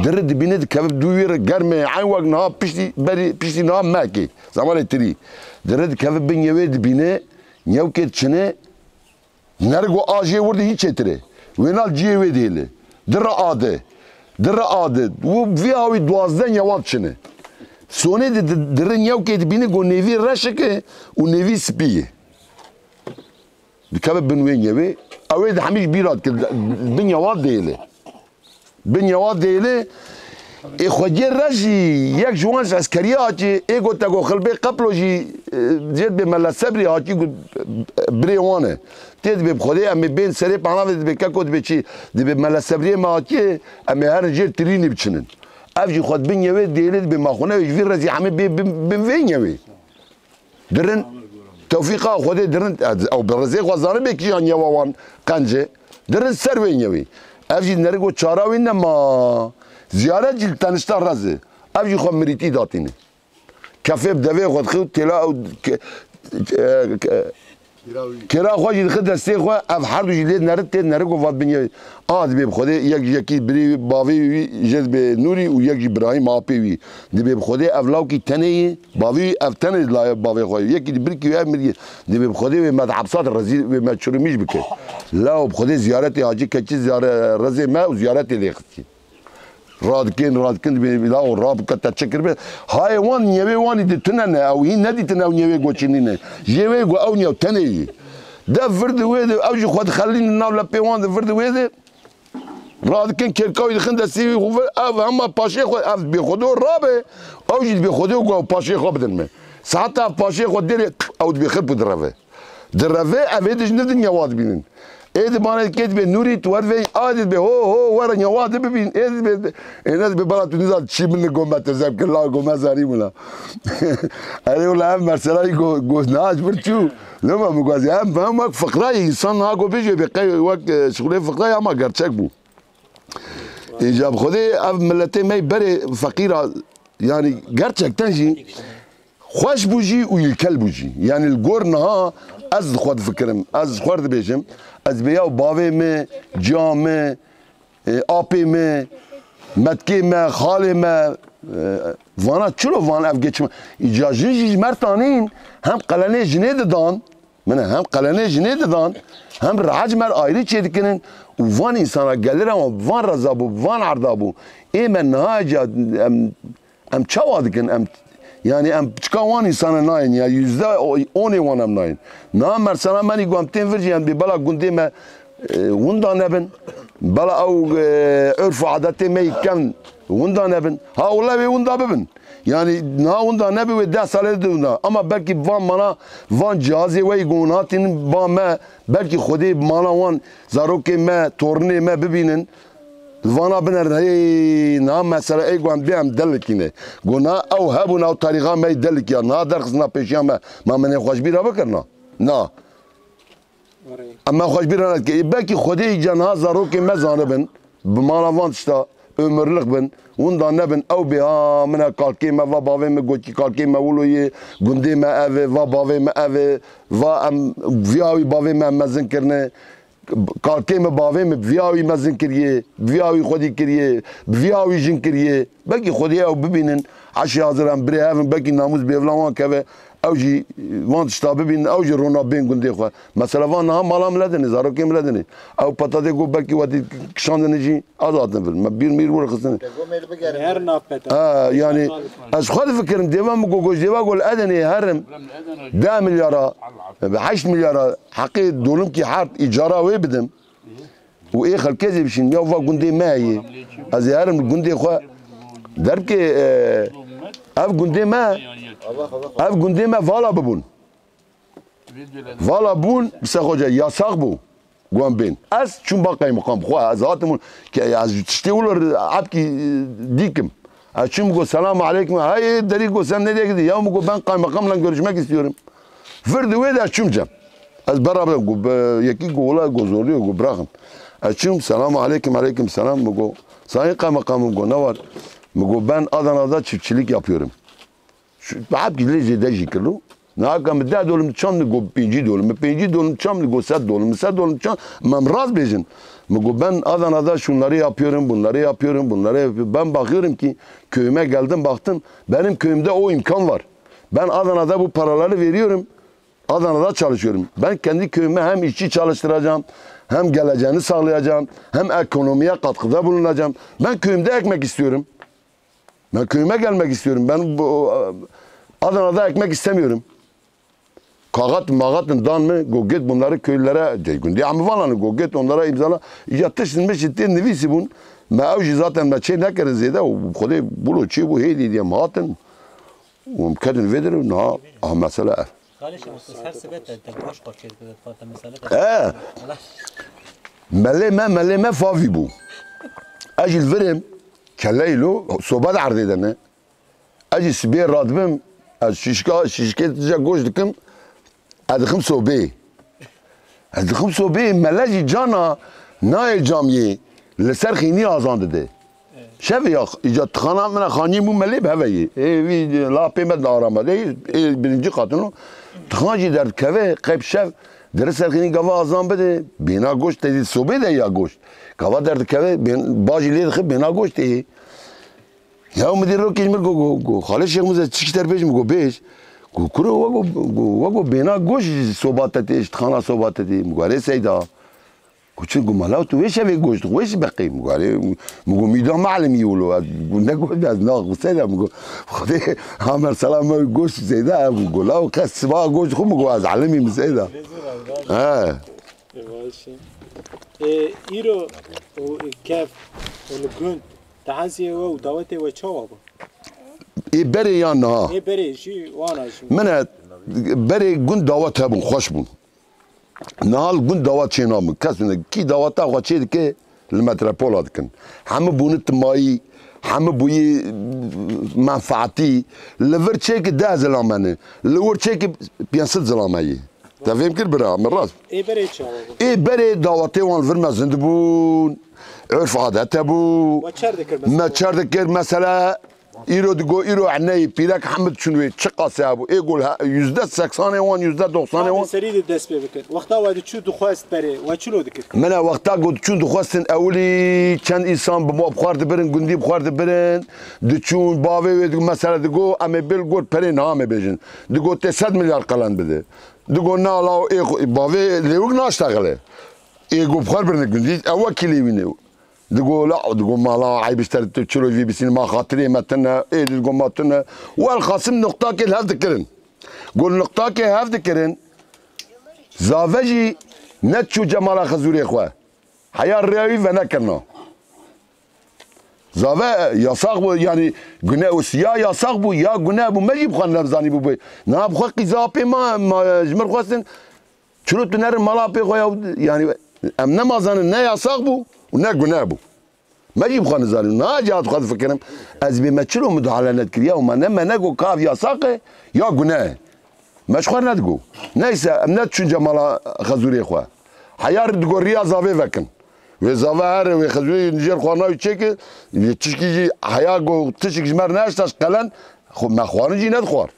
Dire dibîne dikeve dû wî re germê eyn wek niha piştî berî piştî niha mehkê zemanê tirî. Dire dikeve bin yewê dibîne newkê çine. Nerigo a jê wir de hîn çêtir e. Wêna ciyê wê dihêle. Dire a de. Dire a de. Û vî awî duwazdeh nyewan çin e. Sonê de di-, dire nyewkê dibîne ku nêvî reşik e û nêvî spî ye. Dikeve bin wê nyewê. Ew ê de hemî ji bîra dike. Bin nyewa dihêle. Bin yawa dêlê, ê xwediyê re jî yek ji wan ji eskeriyê hatî, ê gote go Xilbê Qeplo jî, e, jê dibê Mele Sebrî hatî got, e, birê wan e. Tê dibê bi Xwedê em ê bên serê pehna ve dibê keko dibê çi? Dibê Mele Sebriyê me hatiye, em ê herin jêr tirînî biçinin. Ev jî xwe di bin yewê dêlê dibê ma xwe newê ji vî rezî hemê bê bin, bin vê yewê. Dirin, tewfîqa Xwedê dirin, ew bi rizê xwe zanibê kîjan yewa wan qenc e. Dirin ser wê yewî. Ev jî nerigo çara wî nema. Ziyaret jî li tenişta rez e. Ev jî xwe mirîtî datîne. Kefê bi devê xwe dixî û têla ew ke-, e, ke-, Kêra xwe jî dixi destê xwe, ev herdu jî lê nerit tê nerigo vat bin yewê. A dibê bi Xwedê yek ji yekî birê wî, bavê wî jê dibê Nûrî û yek jî Birahîm apê wî. Dibê bi Xwedê ev lawkî tenê yê, bavê wî ev tenê ji layê bavê xwe. Yekî di birkî wî ev mirî. Dibê bi Xwedê wê me di hepsa de rezîl, wê me çurimîş bike. Law bi Xwedê ziyaretê hacî keçî ziyare-, rezê me û ziyaretê lê xistî. Radikin, radikin, dibê bila û rabike te çi kiribe. Hayê wan, nyewê wanî di tune ne, ew hîn nedîtin ew nyewê goçînî ne. Jê wê go ew nyew tenê yî. De vir di wê de, ew jî xwe dixelînin nav lepê wan de, vir di wê de. Radikin kêrkawî dixin destî wî xwe vir, ev hema paşê xwe, ev dibê xwe do rabe, ew jî dibê xwe do go ew paşê xwe bidin me. Saeta ev paşê xwe dêrê, ew dibê xirp û direve. Direve, ev ê dijne dinya wa dibînin. Ê dibanê kê dibê Nûrî, tu wer vê, a dibê ho, ho, were nya wa dibibîn. Ê dibê, ê ne dibê bala tu nizan çi min li gome te zeb kir, la gome zarî wina. Erê wila ev merselayî go, go, niha ji vir çû. Loma min gazî, em, em wek fiqrayê, însan niha go bêjê bê qey wek, e, şixulê fiqrayê ama gerçek bû. Îca bi Xwedê ev miletê me berê feqîra, yani gerçekten jî Xweş bû jî û ilkel bû jî. Yanî li gor niha ez xwe difikirim, ez xwe dibêjim, ez bê ya bavê me, ciya me, e, apê me, metkê me, xalê me, e, vana çilo van ev geçima. Îca jin jî ji me re tanîn, hem qelenê jinê didan, min e, hem qelenê jinê didan, hem rehet ji me re ayrî çêdikinin û van însana gelira wan van reza bû, van erda bû. Ê me niha ca em Em çawa dikin? Em, yani em piçka wan însana nayên, ya yüzde onê wan em nayên. Na mersela menî ku em tên vir jî em dê bela gundê me e, winda nebin. Bela ew, e, urf û adetê me yî kevn winda nebin. Ha, wele wê winda bibin. Yani niha winda nebin, wê deh salê de winda. Ama belkî van mala, van cihazê we yî ku hûn hatînin ba me, belkî Xwedê mala wan, zarokê me, torinê me bibînin. Vana binerin, hey, niha mesele ey ku em bê em delikî ne. Ku niha ew hebûn, ew tarîxa me yî delikiya. Niha derxistina pêşiya me. Ma min ê xwe ji bîra bikirina? Na. Em me xwe ji bîra nedike. Ê, belkî Xwedê îca niha zarokê me zanibin. Bi mala van tişta, ömürlik bin. Winda nebin. Ew bê, ha, min e kalkê me, va bavê me gotî kalkê me wilo yê, gundê me ev e, va bavê me ev e, va em, viya wî bavê me em mezin kirine. Kalkê min, bavê min bi vî awî mezin kiriye, bi vî awî xwedî kiriye, bi vî awî jin kiriye. Belkî xwedî ew bibînin, eşê hazir em birê hev in, belkî namûs bêvla wan keve, ew jî van tişta bibînin, ew jî rona bên gundê xwe. Mesela van niha mala min le dinê, zarokê min le dinê. Ew petatê ku belkî wetî kişandine jî, ez hatin vir. Me bîr mîr wir xistine. Her navbeta. Ha, yani, ez xwe difikirim, dêva min ku goj dêva gol edenê herim deh milyara, heşt milyara heqê dolimkî hert îcara wê bidim. Û ê xelkê zî bişîn, ya va gundê me heye. Ez ê herim li gundê xwe derbikê, e, ev gundê me, ev gundê me vala bibûn. Vala bûn, bi se xwe ce yasax bû. Guan bên. Ez çûm ba kaymakam. Xwe ez hatim hûn. Ke ez tiştê wilo epkî, e, dîkim. Ez çûm got, "Selamu aleykum." Hey, derî got, "Sen nereye gidiyorsun?" Ya, mi got, "Ben kaymakamla görüşmek istiyorum." Vir di wê de ez çûm cem. Ez beraber got, be-, yekî got, "Wala got, zorluyor got, bırakın." Ez çûm, "Selamu aleykum." "Aleykum selam." Mi got, "Sayın kaymakamım." Got, "Ne var?" Mi got, "Ben Adana'da çiftçilik yapıyorum." Şu, hep gizli zêde jî kirlo. Naka mi deh dolim çand, mi got pêncî dolim. Mi pêncî dolim çand, mi got sed dolim. Mi sed dolim çand, mi rast bêjin. Mi got, "Ben Adana'da şunları yapıyorum, bunları yapıyorum, bunları yapıyorum." Ben bakıyorum ki köyüme geldim, baktım. Benim köyümde o imkan var. Ben Adana'da bu paraları veriyorum. Adana'da çalışıyorum. Ben kendi köyüme hem işçi çalıştıracağım, hem geleceğini sağlayacağım, hem ekonomiye katkıda bulunacağım. Ben köyümde ekmek istiyorum. Ben köyüme gelmek istiyorum. Ben bu, Adana'da ekmek istemiyorum. Kaxat maxatin dan mi? Go git bunları köylülere, de gundî em valanı, go git onlara imzala. Ya tiştin miştin tê nivîsî bûn. Me ew jî zaten me çê nekirin zêde û Xwedê bûlo çê bû hêdî diye em hatin. Û em kedin vê derê, niha, ah, mesele ev. Xalê Şemus, her sibe te, te goş xwe çêdikir, te, te mesele te. He. Melê me, melê me favî bû. Ez jî li vir im, keleyê lo, soba di erdê de ne. Ez jî sibê radibim, ez şişka, şişkê tije goş dikim, ez dixim sobê. Ez dixim sobê, mele jî cana nayê camiyê, li ser xînî azan dide. Şevê ya, îca tixana min e xaniyê mû melê bi heve yê. Ê, vî la pê me di arama de, ê, birinci katino. Tixan jî derdikeve, qey bi şev, dire ser xînî gava azan bide, bêna goşt tê, sobê de ya goşt. Gava derdikeve, bên-, bajî lê dixe, bêna goşt tê. Ya midîr rokê ji min go, go, go, "Xalê Şêx Mûze, çi ji te re bêjim?" Go, "Bêj." Go, "Kuro, we go, go, we go bêna goşt ji soba te tê, ji tixana soba te tê." Min go, "Erê seyda." Go, "Çi?" Go, "Mala tu wê şevê goşt dixwê ji beqê?" Min go, "Erê." Min go, "Mîda melimî wilo." Ez go, "Ne goşt, ez naxim seyda." Min go, "Xwedê ha mesela me goşt seyda." Min go, "La qe siba goşt dixwe?" Min go, "Ez elimî min seyda." He. E, baş e. E, îro û, e, kev û li gund, te heziyê we û dawetê we çawa bû? Ê berê yan niha? Ê berê jî wana jî. Min e, berê gund dawet hebûn, xweş bûn. Niha li gund dawet çê nabin. Kes ne, kî daweta xwe çê dike, li metropola dikin. Hemû bûne timayî, hemû bûyî menfaetî. Li vir çêkî deh zilamene. Li wir çêkî pênc sed zilame yê. Te fêm kir bira, min rast. Ê berê çawa bû? Ê berê dawetê wan vir mezin dibûn. Urf adet hebû. We çer dikir mesela? Me çer dikir mesela. Îro digo, îro eneyî pîrek hemid çûn wê. Çi qasê hebû? Ê gol he, yüzde seksanê wan, yüzde doksanê wan. Serî de dest pê bikir. Wexta we diçû dixwest berê, we çilo dikir? Min e wexta got çûn dixwestin ewilî çend însan bi xwar dibirin, gundî bi xwar dibirin. Diçûn bavê wê digo, mesela digo, em ê bil got perê niha me bêjin. Digo tê sed milyar qelen bide. Digo, "Na law ê xwe-," bavê lêwik naştexile. Ê go bi xwe birine gundî, ew wekî lêwî ne. Digo, "La," digo, "mala eyb ji te re tu çilo vî bisîn, ma xatirê me tune." Ê digo, "Ma tune." Welxasim nuqtakê li hev dikirin. Go nuqtakê hev dikirin. Zave jî Neçû cemala xezûrê xwe. Heya rêya wî venekirina. Zave, e, yasax bû, yanî gune û ya yasax bû, ya gune bû. Me jî bi xwe nezanî bû bê. Niha bi xwe qîza apê ma, ma ji min xwestin. Çilo tu nerin mala apê xwe ya, yanî em ne ma zanin, ne yasax bû û ne gune bû. Me jî bi xwe nizanim. Niha ca dixwe difikirim. Ez bê me çilo mudahale nedikir. Ya me ne, me ne got ka ev yasax e, ya gune e. Me ji xwe nedigo. Neyse, em nediçûn cemala xezûrê xwe. Heya digo riya zavê vekin. Wê zave here, wê xezûrê jêr xwarina wî çêke, wê tişkî jî heya go tişik ji me re neheşta ji qelen, xwe me xwarin jî nedixwar.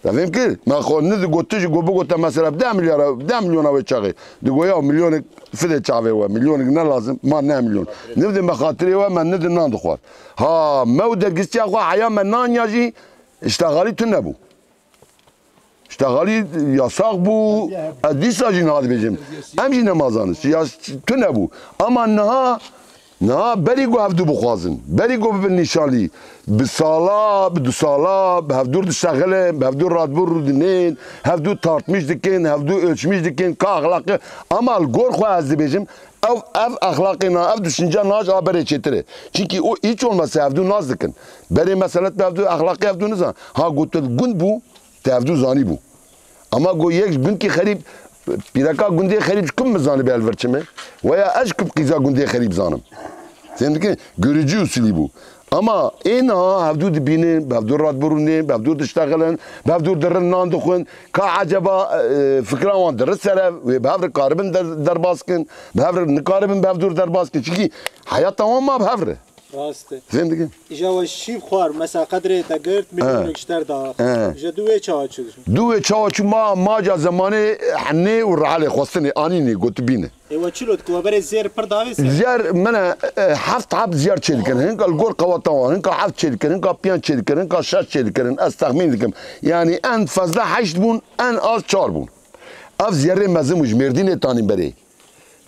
Te fêm kir? Me xwe nedigo tişik go bigote mesela deh milyara, deh milyona wê çaxê. Digo ya milyonek fidê çavê we, milyonek ne lazim, ma ne milyon. Nivdê me xatirê we, me nidin nan dixwar. Ha, me û dergistiya xwe heya me nan ya jî îştexalî tune bû. Îşte xalî yasax bû, ez dîsa jî niha dibêjim. Em jî nemazanin. Ya tune bû. Ama niha, niha berî ku hevdû bixwazin, berî ku bibin nîşanlî, bi sala, bi du sala, bi hevdûr diştexilin, bi hevdûr radbûr rûdinên, hevdû tartmîş dikin, hevdû ölçmîş dikin, ka exlaqi. Ama li gor xwe ez dibêjim, ev, ev exlaqê na, ev düşünce na ji a berê çêtir e. Çimkî o hiç olmazsa hevdû nas dikin. Berê meselet bi hevdû, exlaqê hevdû nizan. Ha, gotin gund bû, Te hevdû zanîbû. Ama go yek ji gunkî xerîb, pîreka gundê xerîb ji ku min zanibê li vir çi me? Weya ez ji ku qîza gundê xerîb zanim? Fêm dikin? Görücü usulî bû. Ama ê niha hevdû dibînin, bi hevdû radbirûnê, bi hevdû diştexilin, bi hevdû dirin nan dixwin. Ka eceba, e, fikra wan dirit sere, wê bi hev re karibin der-, derbas kin, bi hev re nikaribin bi hevdû derbas kin. Çimkî heyata wan ma bi hev re. Rast e. Fêm dikin? Îja we şîv xwar, mesela qedrê te girt, milyonek ji te re da. He. Îja dû wê çawa çû? Dû wê çawa çû ma, ma ca zemanê henê û rehelê xwestinê, anînê, gotibînê. Ê we çilo dikir, we berê zêr pir davê ser? Zêr min e, e, heft heb zêr çêdikirin. Hinka li gor qeweta wan, hinka heft çêdikirin, hinka pênc çêdikirin, hinka şeş çêdikirin. Ez texmîn dikim. Yanî en fezle heşt bûn, en az çar bûn. Ev zêrê mezin bû, ji Mêrdînê tanîn berê.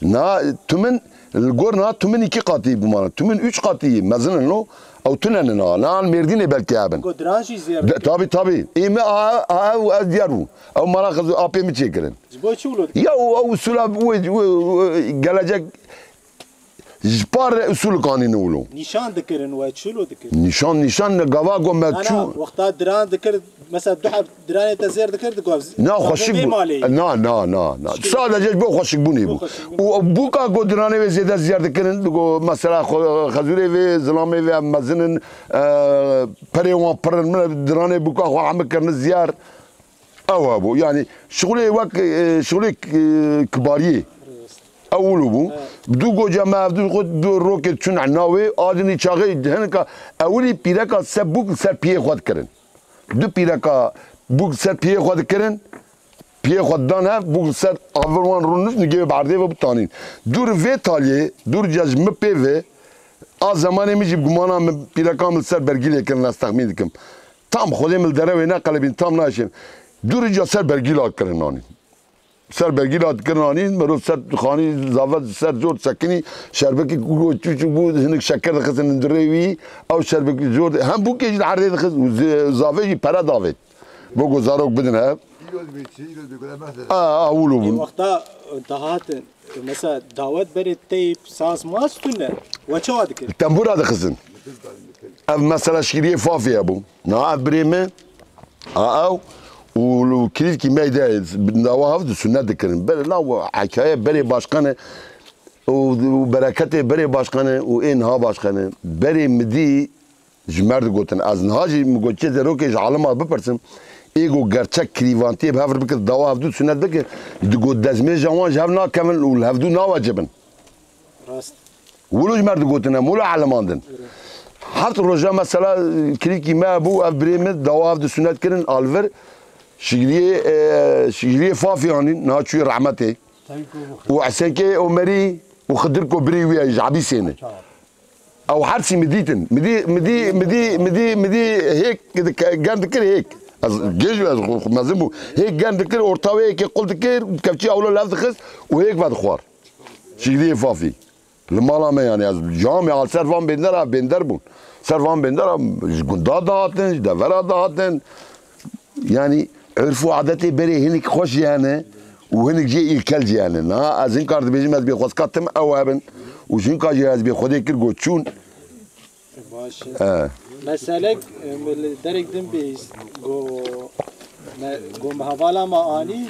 Na, tumin, li gor na tumin iki qatî bû mana. Tumin üç qatî mezin in lo, ew tune ne na. Na Mêrdînê belkî hebin. Go diran jî zêr De, dikin. Tabii, tabii. Ê me a, a, ew ez diyar bû. Ew mala xizû apê mi çêkirin. Ji bo çi wilo dikin? Ya o, ew usula, wê, wê, wê, gelecek ji par re usul kanîne wilo. Nîşan dikirin we, çi wilo dikirin? Nîşan, nîşan ne gava go me Na, na, çû. Wexta diran dikir, mesela du heb diranê te zêr dikir, digo Na, xweşik bû. Malê. Na, na, na, na. Sadece ji bo xweşikbûnê bû. Bo xweşikbûnê. Û bûka ku diranê wê zêde zêr dikirin, digo mesela xwe-, xezûrê vê, zilamê vê em mezin in, e, perê wan pir in, min diranê bûka xwe hemik kirine zêr. Ew hebû. Yanî şixulê wek, e, şixulê, e, kibariyê. Ew wilo bû. Evet. Du goca me ev du xwe du rokê çûn ena wê, a dinî çaxê hinika ewilî pîreka se bûk li ser piyê xwe dikirin. Du pîreka bûk ser piyê xwe dikirin, piyê xwe didan hev, bûk ser avir wan rûn nû nigê wê bi erdê ve bitanîn. Dûr vê taliyê, dûr ca ji min pê ve, a zemanê min jî bi gumana min pîreka min li ser bergîlê kirin, ez texmîn dikim. Tam Xwedê min li dere wê neqelibîn, tam nayşên. Dûr ca ser bergîla kirin anîn. Ser bergîla dikirin anîn, mirov ser xanî zave ser zor sekinî, şerbekî ku çû çû bû, hinik şeker dixistin hundirê wî, ew şerbekî zor, hem bûkê jî li erdê dixist û zi-, zavê jî pere davêt. Bo ku zarok bidin hev. A, a, wilo bûn. Wexta dahatin, mesela dawet berê teyp, saz, maz tune, we çawa dikir? Tembûra dixistin. Ev mesela şîriyê Fafê hebû. Na ev birê me, a ew û li Kilîlkî me de dawa hev di sünnet dikirin. Ber na hekaye berê başqane û, û bereketê berê başqane û ê niha başqane. Berê midî ji me re digotin. Ez niha jî min got çê derokê ji alima bipirsim. Ê got gerçek kirîvantiyê bi hev re bikir, dawa hevdû sünnet bikir. Digot dezmêja wan ji hev nakevin û li hevdû nawecibin. Rast. Wilo ji me re digotin em, wilo elimandin. Heft roja mesela kilîkî me bû, ev birê min dawa ev di sunet kirin, a li vir şigriyê, e, şigriyê Fafî anîn, niha çûyê rehmetê. Û Esenkê Omerî û Xidirko birê wî ye, ji Ebîsê ne. Ew hersî min dîtin. Min dî, min dî, min dî, min dî, min dî hêk dik-, germ dikir hêk. Ez gêj, ez xwe, xwe mezin bû. Hêk germ dikir, orta wê hêkê qul dikir, kevçî ewlo lev dixist û hêk vedixwar. Şigriyê Fafî. Li mala me, yanî ez camê al ser van bêndera, bênder bûn. Ser van bêndera ji gunda dihatin, ji devera dihatin. Yanî urf û adetê berê hinik xweş jî hene. û hinek jî îlkel jî hene. Niha ez hinkar dibêjim, ez bêxwazka tim ew hebin û ji hinka jî ez bê Xwedê kir got çûn. Baş e. He. Meselek, e, li derek din bihîst, go, me, go me hevala me anî,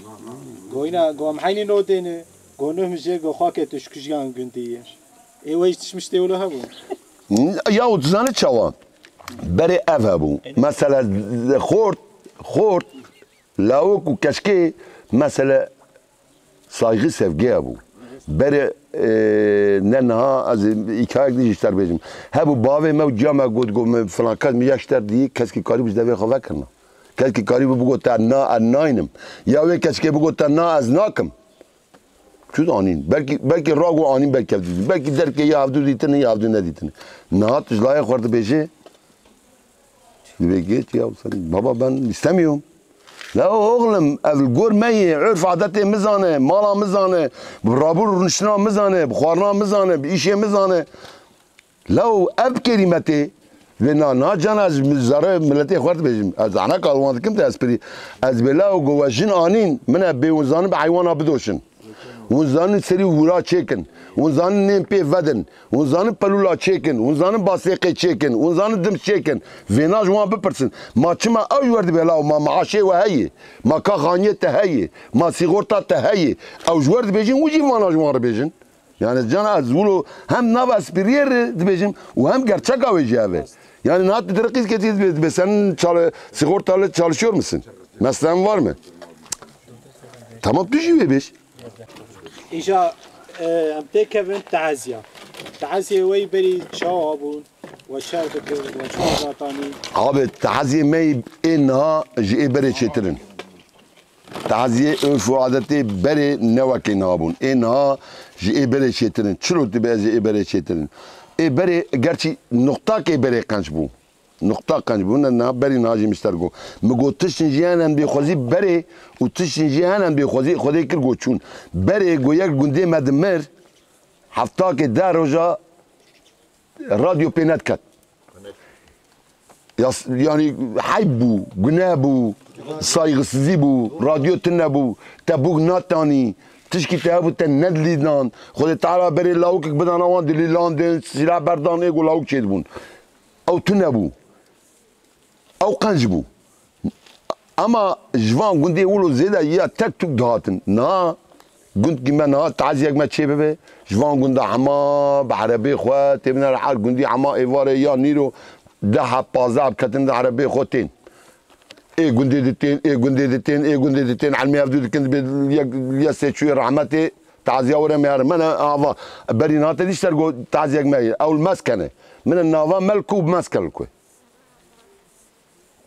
go îna, go em heynî nodêne, go nuh mijê, go xwake tu ji kujiyan gundî yî. Ê we jî tişt miştê wilo hebû? Ya û tu zanî çawa? Berê ev hebû. Mesela xort, xort, lawik û keşkê mesele saygı sevgi hebû. Berê, e, ne niha ez hikayek dî ji te re bêjim. Hebû bavê me û ciya me got, got me filan kes min yek ji te re dî, keskî karîbû ji devê xwe vekirina. Keskî karîbû bigot te na, ez naynim. Ya wê keşkê bigot te na, ez nakim. Çû anîn. Belkî, belkî rago anîn belkî hevdû dîtin. Belkî derkê ya hevdû dîtin, ya hevdû nedîtin. Niha tu ji layê xwe re dibêjê, dibê geç ya sen. Baba ben istemiyorum. La oğlum, ev li gor me yê, urf adetê min zane, mala min zane, bi rabû rûniştina min zane, bi xwarina min zane, bi îşê min zane. Lew ev kerîmetê vê na, na cana ji zarê miletê xwe dibêjim. Ez zana kal wan dikim te esprî. Ez bê lew go we jin anîn, min e bê hûn zanin bi heywana bidoşin. Hûn zanin serî hûra çêkin. Hûn zanin nên pê vedin. Hûn zanin pelûla çêkin. Hûn zanin basêqê çêkin. Hûn zanin dim çêkin. Vêna ji wan bipirsin. Ma çima ew ji wer dibê lew ma maaşê we heye? Ma kaxaniyê te heye? Ma sîxorta te heye? Ew ji wer dibêjin, hûn jî vana ji wan re bêjin. Yani cana ez wilo hem nava spiriyê re dibêjim û hem gerçeka wê jî ev e. Yani niha tu diriqîz ketî dibê, dibê sen çal-, sigortalı çalışıyor musun? Mesleğin var mı? Tamam, tu jî wê bêj. Îja, e, em têkevin teziya. Teziyê we yî berî çawa bûn? We çawa dikir? We çawa zatanî? Abi, teziyê me yî ê niha ji ê berê çêtir in. Taziyê, urf û adetê berê ne wekê niha bûn. Ê niha ji ê berê çêtir in. Çilo dibe ez ê berê çêtir in? Ê berê, gerçî nuqtakê berê qenc bû. Nuqta qenc bû. Ne niha berî niha jî min ji te re got. Min got tiştin jî hene em bêxwezî berê û tiştin jî hene em bêxwezî Xwedê kir got çûn. Berê got yek gundê me dimir, heftakê deh roja radyo pê nediket. Ya, yani heyb bû, gune bû, saygısızî bû, radyo tune bû, te bûk natanî, tişkî te hebû te nedilîdan. Xwedê Teala berê lawikek bidana wan dilîlandin, sîlah berdan ê ku lawik çêdibûn. Ew tune bû. Ew qenc bû. Ema ji van gundê wilo zêde ya tek tuk dihatin. Niha gundkî me niha taziyek me çê bibe. Ji van gunda hema bi erebê xwe têbine re her gundî hema êvarê ya nîro deh heb pazdeh heb ketin di erebê xwe tên. Ê gundê di tên, ê gundê di tên, ê gundê di tên. Elmê hevdû dikin dibe yek, yek sê çûyê rehmetê taziya were me herin. Me ne ava berî niha te dî ji te re got taziyek me ye. Ew li Meskene. Min e nava Melk û Meske li ku.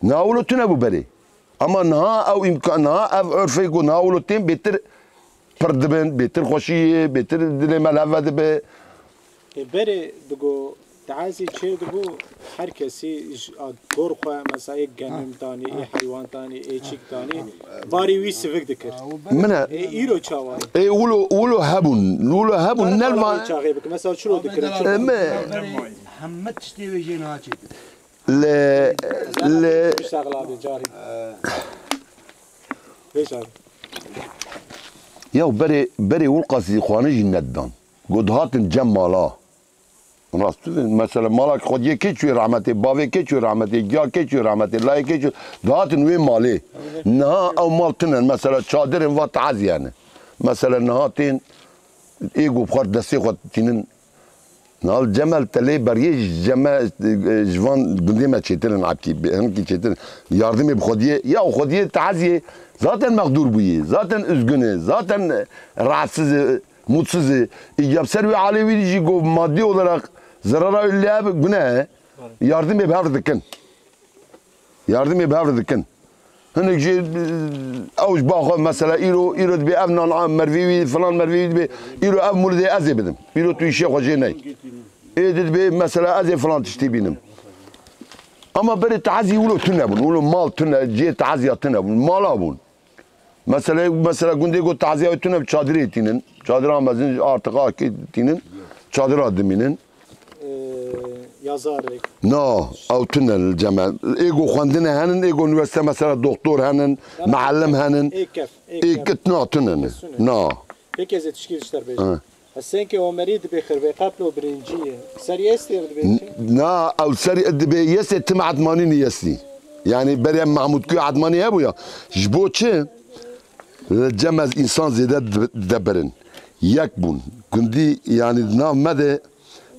Niha wilo tune bû berê. Ama niha ew îmkan, niha ev urfê ku niha wilo tên bêtir pir dibin, bêtir xweşî yê, bêtir dilê me li hev ve dibe. E, berê digo tazî çê dibû, her kesî ji a gor xwe, mesela ê genim tanî, ê heywan tanî, ê çîk tanî, barî wî sivik dikir. Min e. E, îro çawa ye? E, wilo, wilo hebûn, wilo hebûn, nelvan. Çaxê bike, mesela çilo dikir, çilo. E, me. Heme tiştê wê jê niha çêtir. Li, li Pişta xilabê carî. Pêş abi. Ya berê, berê Wilqasî xwarin jî nedidan. Got hatin cem mala. Rast tu mesela mala xwediyê kê çûyê rahmetê, bavê kê çûyê rahmetê, giya kê çûyê rahmetê, layê kê çûyê. Dihatin wê malê. Niha ew mal tinen mesela çadirên va taziyane. Mesela niha tên ê ku xwar destê xwe tînin. Nal Cemel telê beriyê ji me, e, ji van gundê me çêtir in, Epkî, bi hinkî çêtir in. Yardimê bi xwediyê, ya xwediyê taziyê zaten mexdûr bûyê, zaten üzgün e, zaten, e, rahatsız e, mutsuz e. Îca bi ser wê alê wî jî ku maddi olarak zerara lê hebe gune e. Yardimê bi hev dikin. Yardimê bi hev re dikin. Hinek jî, e, ew ji ba xwe mesela îro, îro dibê ev nan a mervê wî, filan mervê wî dibê, îro ev mûlidê ez ê bidim. Îro tu îşê xwe jê ney. Ê di dibê mesela ez ê filan tiştî bînim. Ama berê tazî wilo tune bûn, wilo mal tune, cihê taziya tune bûn, mala bûn. Mesela, mesela gundê ku taziya wê tune bi çadirê tînin. Çadira mezin artık akê tînin. Çadira dimînin. Ee, ya Na, ew tune li cem e. Ê ku xwendine henin, ê ku unîversîte mesela doktor henin, muallim henin. Ê kef, ê Ê kef. Kit na tune ne. Sûne. Na. Pêk ez ê tişkî ji te re bêjim. Ha. Ez senkê Omerî dibê xirbê qeplo birincî ye. Serî estê dibê çi? Na, ew serî dibê yesê tim Edmanî niyesî. Yani berê Mahmudkû Edmanî hebû ya. Ji bo çi? Li cem ez însan zêde di-, didebirin. Yek bûn. Gundî yani di nav me de,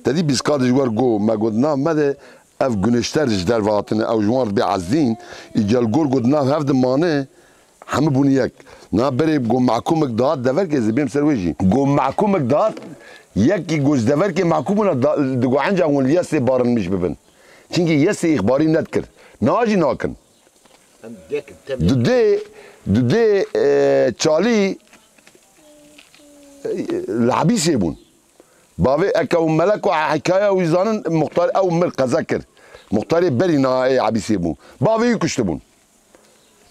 te dî bîskar ji wer got, me got di nav me de ev güneşler ji derve hatine, ew ji wan re dibê ezdîn, îca li gor got di nav hev de mane, hemû bûn yek. Na berê got mehkûmek dihat deverkê ez ê bêm ser wê jî. Got mehkûmek dihat, yekî got ji deverkê mehkûm bûna da-, digot enca hûn li yesê barinmiş bibin. Çimkî yesê îxbarî nedikir. Niha jî nakin. Em dek, tem. Dudê, dudê, e, çalî, e, li hebîsê bûn. Bavê eke û melek û hikaya wî zanin, muxtar ew mir qeze kir. Muxtarê berî niha ê hebîsê bû. Bavê wî kuştibûn.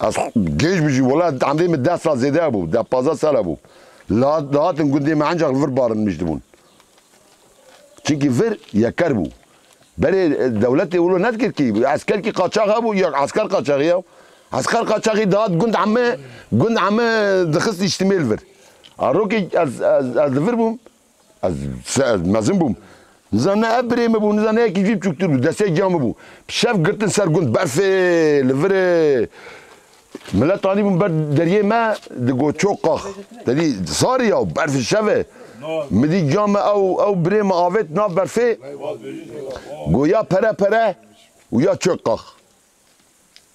Ez gêj bû jî, wela emrê min deh sal zêde bû, deh pazdeh sal bû. Li hat-, dihatin gundê me encax li vir barinmiş dibûn. Çimkî vir yeker bû. Berê, e, dewletê wilo nedikir kî. Eskerkî qaçax hebû, ya esker qaçaxî ya. Esker qaçaxî dihat gund heme, gund heme dixist îştimê li vir. A rokê ez, ez, ez li vir bûm. Ez, se-, ez mezin bûm. Nizane ev birê min bû, nizane yekî jî biçûktir bû. Destê giya min bû. Şev girtin ser gund, berfê li vir e. Milet anîbûn ber deriyê me, digot ço qax. Te dî zarî ya, berfê şev e. Mi dî giya me ew, ew birê me avêt nav berfê. Got ya pere pere û ya ço qax.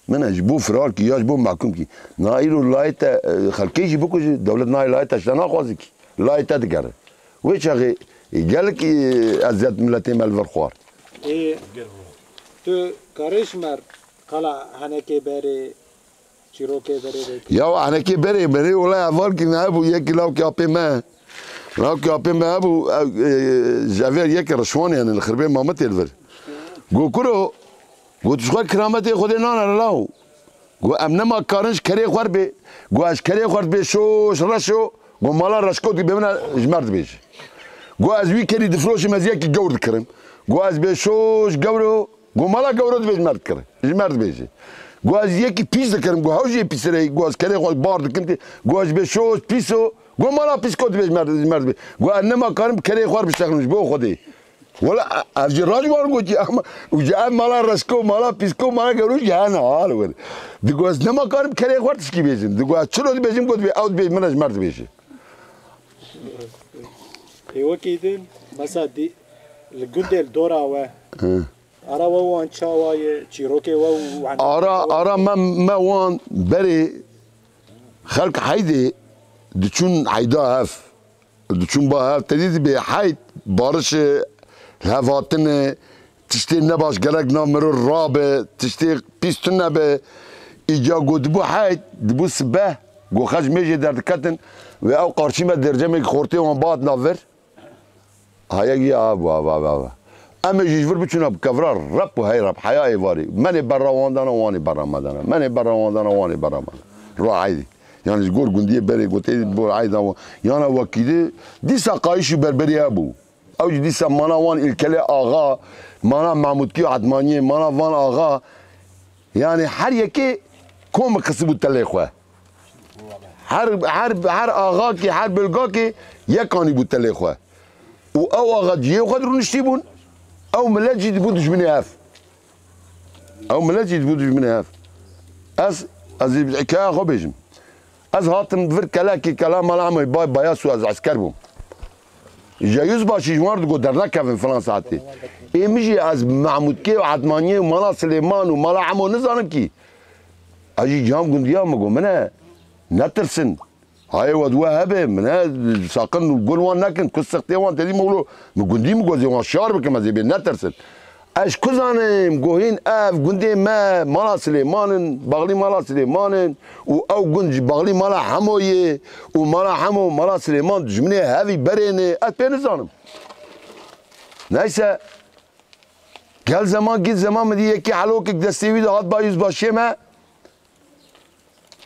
Min e ji bo firarkî ya ji bo mehkûmkî. Na îro layê te, e, xelkê jî bikuje, dewlet nayê layê te ji te naxwaze kî. Layê te digere. Wê çaxê, e, gelek, e, eziyet miletê me li vir xwar. Ê, tu karê ji me re qala henekê berê, çîrokê berê vekî. Ya henekê berê, berê wela heval kî me hebû, yekî lawkê apê me. Lawkê apê me hebû, ew, e, ji evê yekê Rişwanê, yani li Xirbê Mametê li vir. Got kuro, got ji xwe kirametê Xwedê nane law. Got em nema karin ji kerê xwe re bê. Got ez ji kerê xwe re bê şoş reşo. Got mala reşko dibê min ji me re dibêje. Got ez wî kerî difiroşim ez yekî gewr dikirim. Got ez bê şoş gewro. Got mala gewro dibê ji me re dikire. Ji me re dibêje. Got ez yekî pîs dikirim. Got hew jê pîsirê. Got ez kerê xwe bar dikim tê. Got ez bê şoş pîso. Got mala pîsko dibê ji me re, ji me re dibê. Got ez nema karim bi kerê xwe re bişexlim ji bo Xwedê. Wela, ev jî rac wan gotî, ama û ji ev mala reşko, mala pîsko, mala gewro jî hene ha li wir. Digo ez nema karim kerê xwe tişkî bêjim. Digo ez çilo dibêjim, got dibê ew dibê min ez ji me re dibêje. Ê wekî din, mesela dî, li gundê li dora we, Hı. Ara we wan çawa ye, çîrokê we û Ara, ara me, me wan berê xelk heydê diçûn heyda hev. Diçûn ba hev, te dî dibê heyt, barişê, levhatine, tiştê nebaş gerek nav mirov rabe, tiştê pîs tune be. Îca got dibû heyt, dibû sibeh, got xeş mêjê derdiketin, wê ew qarşî me dercemekî xortê wan bat nav vir. Haya giya ha bu, ha, ha, ha, ha. Em ê jî ji vir biçûna bi kevra rep û hey rep, heya êvarî. Menê berra wan dana, wanê berra me dana. Menê berra wan dana, wanê berra me dana. Ro eydî. Yani ji gor gundiyê berê gotê bo eyda wan. Yana wekî di, dîsa qayîş û berberî hebû. Ew jî dîsa mana wan îlkelê axa, mana Mahmudkî û Edmaniyê, mana van axa. Yani her yekê kom xisibû telê xwe. Her, her, her axakê, her bilgakê yek anîbû telê xwe. Û ew axa cihê xwe dirûniştî bûn, ew milet jî dibû dijminê hev. Ew milet jî dibû dijminê hev. Ez, ez ê hikaya xwe bêjim. Ez hatim vir kelekê kela mala Emoyê bay Bayas û ez esker bûm. Ji yüzbaşî ji wan re digot dernekevin filan saetê. Ê min jî ez Mahmudkê û Edmaniyê û mala Silêman û mala Emo nizanim kî. Ez jî ciham gundiya min got, min e, netirsin. Hayê we di we hebe, min e, saqin gul wan nekin, ku sixtê wan tedî min wilo, min gundî min got, ez ê wan şiyar bikim, ez ê bê netirsin. Ez ku zanim, got hîn ev gundê me, mala Silêman in, baxlî mala Silêman in û ew gund jî baxlî mala Hemo ye û mala Hemo, mala Silêman dijminê hevî berê ne, ez pê nizanim. Neyse, gel zeman, git zeman, min dî yekî helokek destê wî de hat ba yüzbaşiyê me.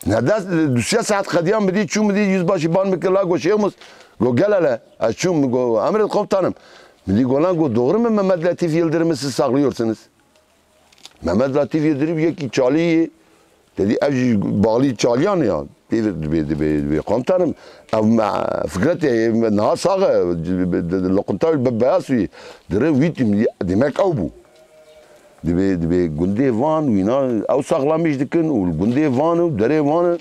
Ne dest, du sê saet qediyan min dî, çû min dî yüzbaşî ban min kir la, got Şêxmus, got gel hele, ez çûm, min got emret komutanım. Min dî golan got, doğru mu Mehmet Letîf Yıldırım'ı siz saklıyorsunuz? Mehmet Letîf Yıldırım yekî çalî yê, te dî ev jî bağlî çalîyan ya. Dibê, dibê, dibê, dibê komutanım. Ev me, Fikret e, me niha sax e, loqunta wî be beyaz wî. Dire wî tim, demek ew bû. Dibê, dibê gundê van wîna ew saxlamîş dikin û li gundê van û derê van.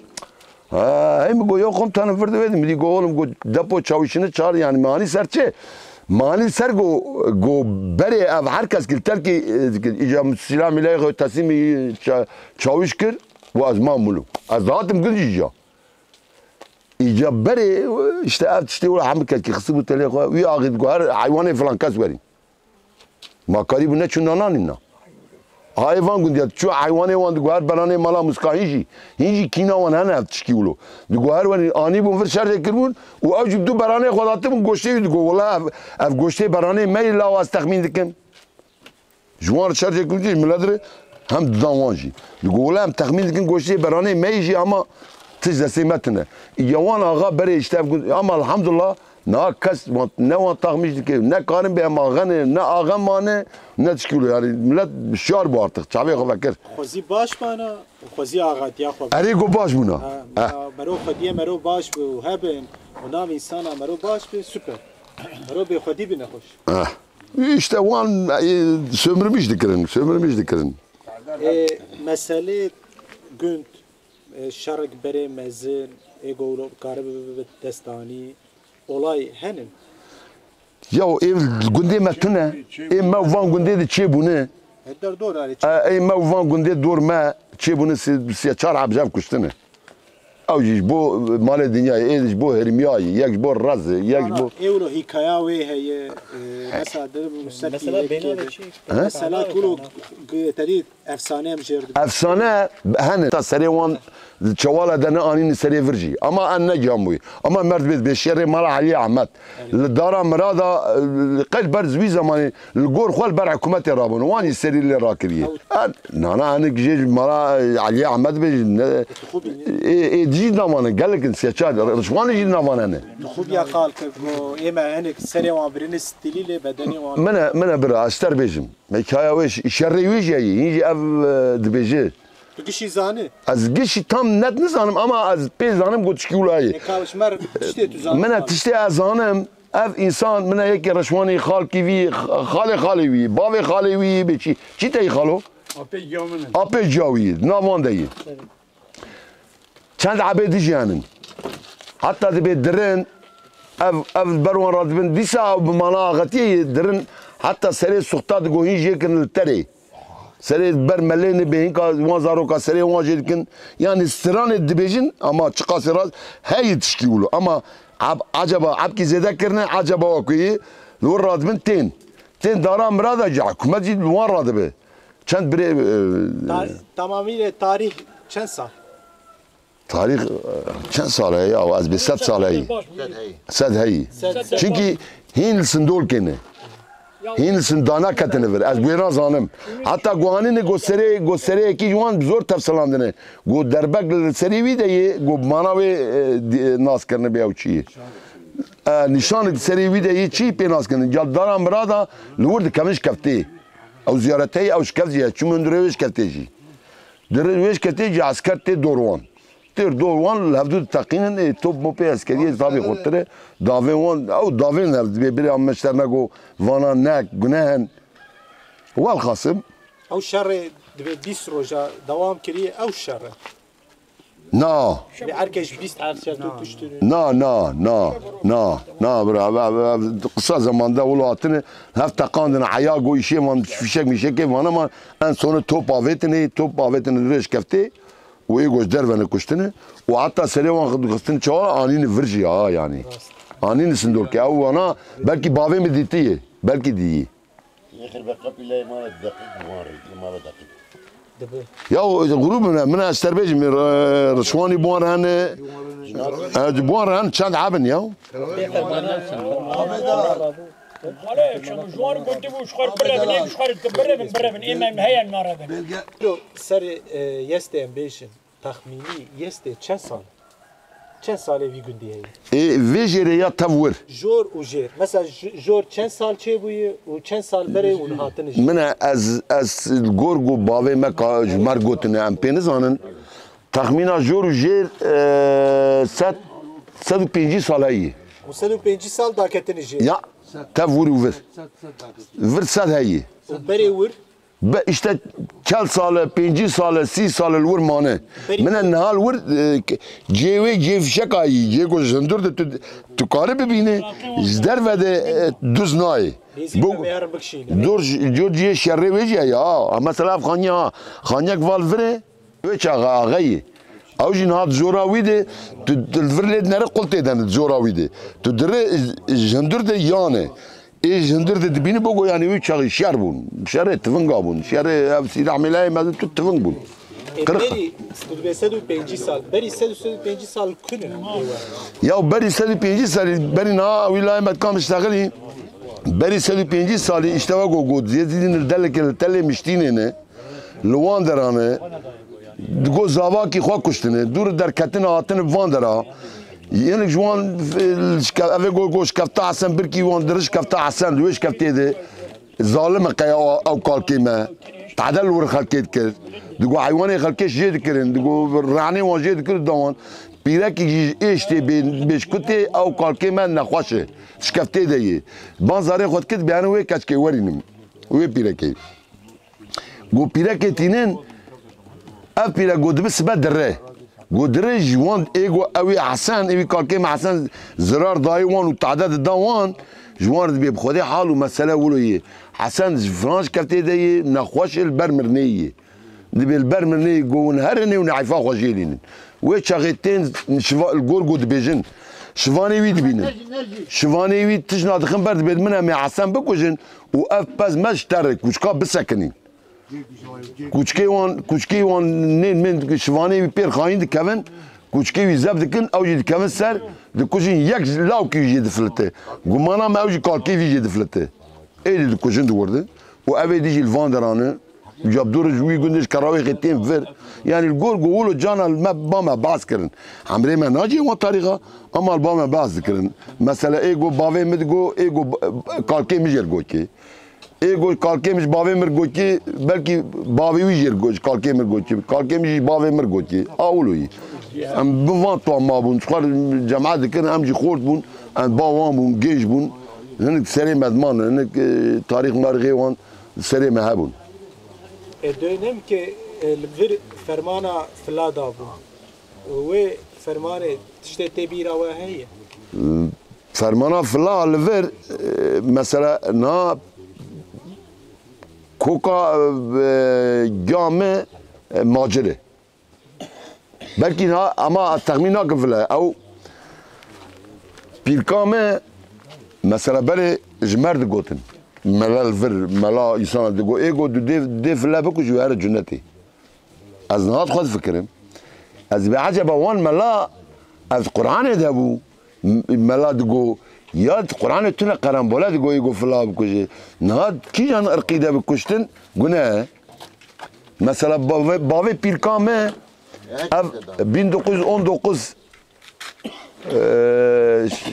Ha, hey mi got, yok komutanım, vir divê, min dî got, oğlum, got, depo çavuşunu çağır, yani mani ser çi? Mani ser go, go berê ev her kes kil terkî, e, îca silah mileyê xwe teslîmî ça-, çawiş kir û ez mam mulu. Ez dihatim gund jî ca. Îca berê, işte ev tiştê wila hemî kes kî xistibû telê xwe, wî axî digot, her heywanê filan kes werîn. Ma karîbû neçû nana nîna. Hayê van gundiya, çû heywanê wan digo her beranê mala muska hîn jî. Hîn jî kîna wan hene ev tişkî wilo. Digo her werî anîbûn vir şerê kiribûn û ew jî bi du beranê xwe datibûn goştê wî digo, wela ev, ev goştê beranê me yê lawa ez texmîn dikim. Ji wan re şerê kiribûn jî millet re hem didan wan jî. Digo, wela em texmîn dikin goştê beranê me yê jî ama tişt destê me tune. Ya wan axa berê işte ev gun-, ama elhamdulillah Niha kes wan, ne wan taxmîş dike, ne karin bê em axenê, ne axen mane, ne tişkî wilo. Yani millet şiyar bû artık, çavê xwe vekir. Xwezî baş bana, xwezî axatiya xwe. Erê go baş bûna. Ha, Eh. ya, mero xwediyê mero baş bû, hebin, û nav însana mero baş bê, super. Mero bê xwedî bî nexweş. Eh. İşte wan, e, sömürmüş dikirin, sömürmüş dikirin. E, meselê gund, e, şerek berê mezin, ê go karibe bibe destanî, olay henin. Ya ê gundê me tune, ê me û van gundê de çêbûne. Ê dor dor arê. E, ê me û van gundê dor me çêbûne, sê, sê çar heb ji hev kuştine. Ew jî ji bo malê dinyayê, ê ji bo hermiyayê, yek ji bo rezê, yek ji bo Ê wilo hîkaya wê heye, e, mesela derim Mesela yekê bêna de de çi? He? Mesela kulo g-, tedî Efsane em jêr dibin. Efsane hene. Ta serê wan çewala de ne anîne serê vir jî. Ama en ne giyan bûyî. Ama merd bê bê şerê mala Elî Ehmed. Li Dara Mirada, e, qel ber wî zemanî li gor xwe li ber hikûmetê rabûn. Wan jî serî lê rakiriye. Ew Er, nana hinek jê ji mala Elî Ehmed bê jî ne, Xwe bîne. ê, ê dijî navane, gelek in sê çar, Rişwanê jî navane ne. Xwe biya xal kir ku ê me hinek serê wan birine stîlî lê bedenê wan. Mine, mine bira, ez ter bêjim. Hekaya wê şerê wê jî heye. Hîn jî ev, e, dibêje. Tu gişî zanî? Ez gişî tam net nizanim ama ez pê zanim ku tişkî wilo heye. Neka ji me tiştê tu zanî. Mine tiştê ez zanim. Ev însan mine yekê Reşwanî, xalkî vî, xalê xalê wî, bavê xalê wî bê çî. Çî teyî xalo? Apê giya min e. Apê giya wî, di nav wan de yî. Çend ebê dijî henin. Heta dibê dirin, ev, ev ber wan re dibin. Dîsa ew bi mana axetiyê yê dirin. Heta serê suxta digo hîn jê kirin li terê. Serê ber melê nibê, hinka wan zaroka serê wan jê dikin. Yanî stranê dibêjin, ama çiqasê rast heyî tişkî wilo. Ama eb-, acaba ebkî zêde kirine, acaba wekuyî li wir radibin tên. Tên dara mirada jî, hikûmet jî li wan radibe. Çend birê, e, Ta-, tamamî de tarîh çend sal? Tarîx, e, çend sal heye ya? Ez bê sed sal heyî. Sed heyî. Sed heyî. Sed, sed. Çimkî hîn li Sindolkê ne. Hîn li Sindana ketine vir. Ez wê nazanim. Heta guhanîne go serê, go serê yekî ji wan bi zor tefsilandine. Go derbek li serê wî de yê, go mana wê, e, di-, nas kirine bê ew çi yê. E, nîşanek serê wî de yê çi pê nas kirine. Ca dara mirada li wir dikevin ji keftê. Ew ziyareteyê ew ji keft jî ye. Çû hundirê wê ji keftê jî. Di rê wê ji keftê jî esker tê dor wan. Têr dor wan li hevdû diteqînin, ê top mopê eskeriyê tabî xurtir e. Davên wan, ew davên hev dibê birê em meşter nego vana nek, guneh in. Welxasim. Ew şerê dibê bîst roja dewam kiriye, ew şer e. Na. Dibê her kes bîst her ser tu kuştin. Na, na, na, na, na, bira, ev, ev, ev, qisa zamanda wilo hatine, hev teqandin, eya go îşê wan, fişek mişekê vana man, en sonu top avêtine, top avêtine rê ji keftê. Û ê go ji derve ne kuştine. Û heta serê wan xistin çawa anîne vir jî ha yanî. Anîne Sindolkê. Ew wana belkî bavê min dîtiye. Belkî dîyî. Yê xirbe qepîleyê mala deqîq, wan rê, mala deqîq. Dibi. Ya o grûp min e, min e ez terbêjim, e, Rişwanî bi wan re hene. E, bi wan re hene çend hebin ya. Wale, çamu ji wan re gotibû, ji xwe re birevin, ê ji xwe re birevin, birevin, ê me, me heya narebin. Lo, serê, e, yestê em bêjin, texmînî yestê çend sal? Çend salê vî gundî heye? Ê, vê jêrê ya tev wir. Jor û jêr. Mesela j-, jor çend sal çêbûye û çend sal berê hûn hatine jêr? Min e, ez, ez li gor ku bavê me ka-, ji me re gotine, em pê nizanin. Texmîna jor û jêr, e, sed, sed û pêncî sal heye. Û sed û pêncî sal daketine jêr? Ya, tev wir û vir. Vir sed heye. Û berê wir? Be, işte çel sale, pêncî sale, sî sale li wir mane. Berî Min e niha li wir, e, k-, cihê wê cihê fişeka yî, cihê ku ji hundir de tu, tu karî bibînî, ji derve de, e, duz nayê. Nêzî Bu, me herin bikişîne. Dur ji, cihê şerê wê jî heye, ha. Ha, mesela ev xaniya, xaniyek va li vir e, wê çaxa axeyî. Ew jî niha di zora wî de, tu, tu li vir lê dinere qul tê de di zora wî de. Tu dire, ji hundir de yan e. Ê ji hundir de dibînî, bo go, yanî wî çaxî şer bûn. Şerê tivinga bûn. Şerê ev sîlah mîlayê me tu tiving bûn. Ê, Qirix. Berî sed û pêncî sal, berî sed û pêncî sal kune. Ya berî sed û pêncî salî, berî niha wî layê me dikam iştexilî. Berî sed û pêncî salî, işte we got, got, Yezîdî li delekê li telê miştînê ne. Li wan derane, digo zavakî xwe kuştine. Dûr derketine hatine van dera. Hinek ji wan, e, şke-, evê got, got, şkefta Hesen birkî wan diriş kefta Hesen, li wê şkeftê de zalim e qeya ew kalkê me. Tade li wir xelkê dikir. Digo heywanê xelkê jê dikirin. Digo ranê wan jê dikir da wan. Pîrekî jî êştê bê, bêşkutê ew kalkê me nexweş e. Şkeftê de yê. Ban zarê xwe dikir, bihene wê keçkê werînim. Wê pîrekê. Got pîrekê tînin, ev pîrek got dibi sibe dire. Got dire ji wan ê got ew ê Hesen, ê wî kalkê me Hesen zirar dayê wan û tade dida wan, ji wan re dibê bi Xwedê hal û mesele wilo yê. Hesen ji filan şkeftê de yê, nexweş ê li ber mirneyê yê. Dibê li ber mirneyê got hûn herin ê û neheyfa xwe jêlînin. Wê çaxê tên şiva-, li gor got dibêjin. Şivanê wî dibînin. Şivanê wî tişna dixin ber dibê min em ê Hesen bikujin û ev pez me ji te re kûçka bisekinîn. Kûçkê wan, kûçkê wan nên mênd şivanê wî pêr xayîn dikevin, kûçkê wî zeb dikin, ew jî dikevin ser, dikujin yek lawkî wî jê difilite. Gumana me ew jî kalkê vî jê difilite. Êdî dikujin diwirdin û ev êdî jî li van derane. Cabdûr ji wî gundê ji Kerawêxê tên vir. Yanî li gor ku wilo cana li me ba me behs kirin. Emrê me nacê wan tarîxa, ama li ba me behs dikirin. Mesela ê got bavê min digo, ê got kalkê min jê li gotê. Ê got kalkê min ji bavê min gotî, belkî bavê wî jê ji kalkê min gotî. Kalkê min jî ji bavê min gotî. A wilo yî. Em bi van toa mabûn. Ji xwe re cemaet dikirin, em jî xort bûn. Em ba wan bûn, gêj bûn. Hinek serê me diman, hinek, e, tarîx marixê wan serê me hebûn. E, dönem ke, e, li vir fermana fila dabû. Wê fermanê tiştê tê bîra we heye? Fermana fila li vir, e, mesela na koka, e, game, e, macir e. Belkî na, ama ez texmîn nakim fila. Ew pîrka me, mesela berê ji me re digotin. Mela li vir, mela însana digo, ê got, tu dê, dê file bikujî û here cunetê. Ez niha xwe difikirim. Ez dibê eceba wan mela, ez Qur'anê de bû. M-, mela digo, ya Qur'anê tune qerembole digo, ê got fila bikuje. Niha kîjan irqî de bi kuştin, gune ye. Mesela bavê, bavê pîrka me, ev bin dokuz yüz on dokuz Eee, ş-,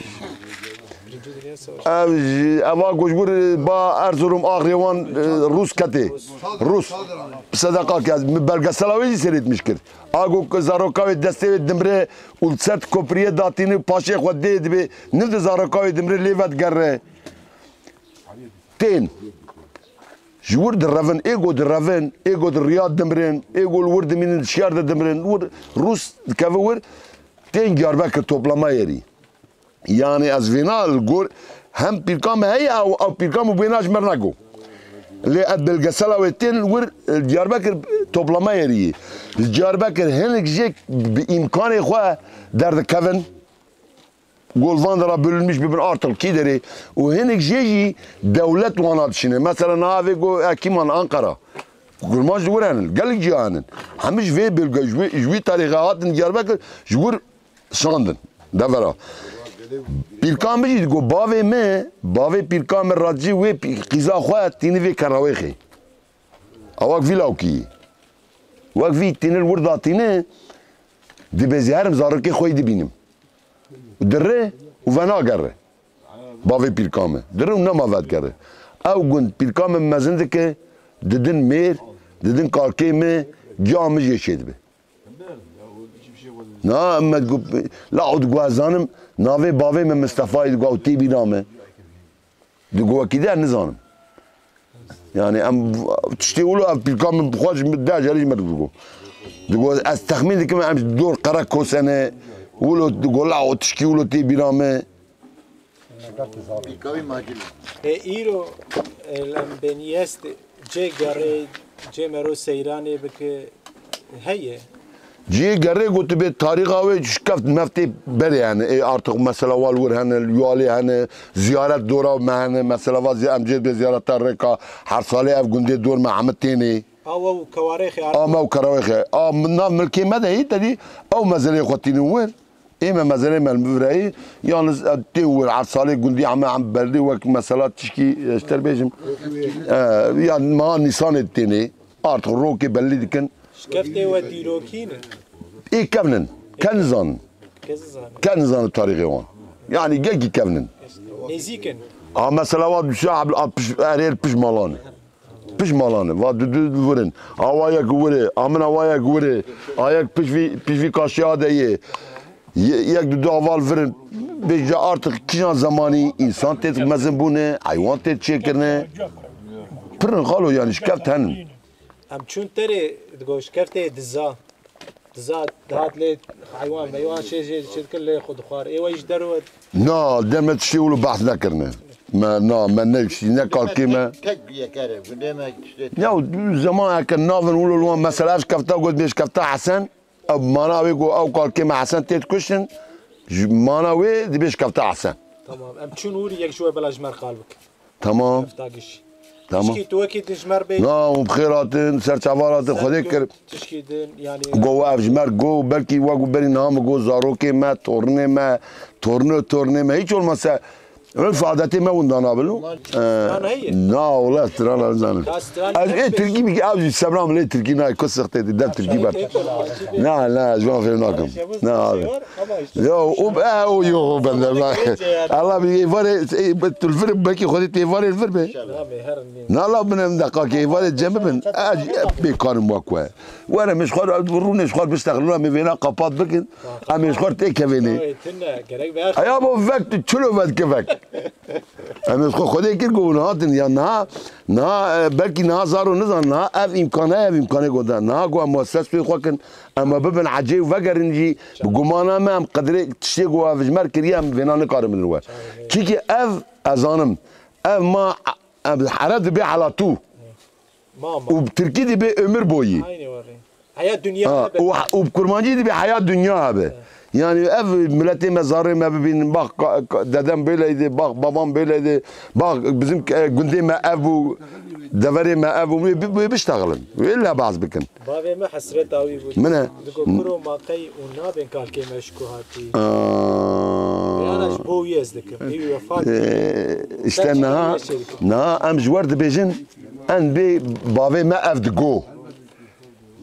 ev ji, ev a ku ji wir ba Erzurum, Axrê wan, eee, Rûs ketê. Rûs. Sedeqa ke ez belgesela wê jî seyretmiş kir. A ku zaroka wê destê wê dimre û li ser kopriyê datîne û paşê xwe dê dibê, nil di zaroka wê dimre lê vedigere. Tên. Ji wir direvin, ê ku direvin, ê ku di riya dimirin, ê ku li wir dimînin, di şer de dimirin. Wir Rûs dikeve wir, tên Diyarbekir toplama yerî. Yani ez vêna li gor hem pîrka me heye, ew, ew pîrka min wêna ji me re nego. Lê ez belgesela wê tên wir, e, Diyarbekir toplama yerî. Li Diyarbekir hinek jê bi îmkanê xwe derdikevin. Golvan de ra bölünmüş bibin artık kî derê. Û hinek jê jî dewlet wana dişîne. Mesela niha vê go hekîman Ankara. Kurmanc ji wir henin. Gelek ciya henin. Hemî ji vê bölge, ji wî, ji wî tarîxê hatin Diyarbekir, ji wir şandin. Devera. Pîrka min jî digo, bavê me, bavê pîrka min radicî wê pî-, qîza xwe tîni vê Kerawêxê. Ew wek vî lawkî. Wek vî tînil wir datîne, dibê zî herim zarokê xwe yî dibînim. Dire û venagere. Bavê pîrka min. Dire û nema vedgere. Ew gund pîrka min mezin dike, didin mêr, didin kalkê min, giya min jê çêdibe. Na, me digo, la o digo ez zanim, navê bavê min Mistefayê digo, ew tê bîra min. Digo wekî de nizanim. Yani em tiştê wilo ev pîrka min bi xwe ji min deh carî ji me digo. Digo ez texmîn dikim em ji dor qere kosene. Wilo digo la o tişkî wilo tê bîra min. Ê îro, e, em benî est cê gerê, cê mero seyranê bike heye. Cihê gerê ku tu bê tarîxa wê şikeft meftê berê hene. Ê artık mesela wal wir hene, yualê hene, ziyaret dora me hene. Mesela va zi-, em cê bê ziyareta rêka her salê ev gundê dor me hemî tênê. Awe û kewarê xê Ama û kerawê xê. A min nav milkê me de hî tedî ew mezelê xwe tînin wir. Ê me mezelê me li vir heyî. Yalnız e, tê wir her salê gundî heme em berdê wek mesela tişkî e, ji te bêjim. E, ya meha Nîsanê tênê. Artık rokê belli dikin. Şkeftê we dîrokî ne? Ê kevnin. Ke nizanin. Ke nizanin tarîxê wan. Yani gelkî kevnin. Nêzîk in. A mesela wa duşa erêl piş malan. Piş malan. Va du du virin. A wa yek wire. A min a wa yek wire. A yek piş vî, piş vî kaşiya de ye. Ye- Yek du du aval virin. Bêje artık kîjan zemanî însan tê mezin bûne, heywan tê çêkirine. Pirin xalo yani şkeft henin. Em çûn terê digo şkeftê diza. Diza dihat lê heywan meywan şê jê çêdikir lê xwe dixwar. Ê we ji derve. Na, deme tiştê wilo behs nekirine. Me, na, me ne tiştî, ne kalkê me. Tek yekere, gundê me tiştê. Ya, zeman eke navin wilo li wan mesela ev şkefta got bê şkefta Hesen. Ev mana wê ku ew kalkê me Hesen tê dikuştin. Ji mana wê dibê şkefta Hesen. Tamam. Em çûn wir yek ji we bela ji me re qal bike. Tamam. Efta giş. Tamam. Tişkî tu wekî din ji me re bê. Na, hûn bi xêr hatin, ser çavan hatin, Xwedê kir. Tişkî din, yani. Go ev ji me re go, belkî wek berî niha min go zarokê me, tornê me, torno tornê me. Hiç olmazsa örf adetê me winda nabin. Strana heye? Na, wala strana nizanim. Ya strana Ez ê tirkî bikî, ev jî sebra min lê tirkî nayê, ku sixtê dî, dev tirkî ber. Na, na, ez wan fêm nakim. Na, abi. Yo, o, e, o, yo, o bende. Allah bi, êvarê, e, tu li vir, belkî Xwedê tê êvarê li vir be. Na, la bin em deqakê, êvarê cem bibin. E, e, bêkarim wa ku e. Were, em ji xwe, rûnê ji xwe biştexilin, em ê vêna qapat bikin. Em ê ji xwe têkevênê. Eya bo vek tu çilo vedike vek. Em ê ji xwe Xwedê kir ku hûn hatin. Ya niha, niha, e, belkî niha zaro nizan, niha ev îmkan heye, ev îmkanê ku da. Niha ku em muesses pê xwe kin, Em ê bibin ecê û vegerin jî bi gumana me em qedrê tiştê ku ev ji me re kiriye em vêna nikarin bidin we. Çikî ev ez zanim. Ev ma ev here dibe helatû. Mama. Û bi tirkî dibe ömür boyu. Aynı var. Heya dünya Ha, hebe. û, û bi kurmancî dibe heya dünya hebe. Yani ev miletê me zarê me bibînin. Bak ka- ka- dedem böyleydi. Bak babam böyleydi. Bak bizim e, gundê me ev bû. Deverê me ev bû. Wê bi- wê biştexilin. Wê lehbaz bikin. Bavê me hesreta wî bû. Min e. Digo kuro ma qey û nabên kalkê me ji ku hatî. Aa. Yana ji bo wî ez dikim. Ê wî wefat. Ee, işte Sen niha, çi dikim? Niha em ji wer dibêjin, en bê bavê me ev digo.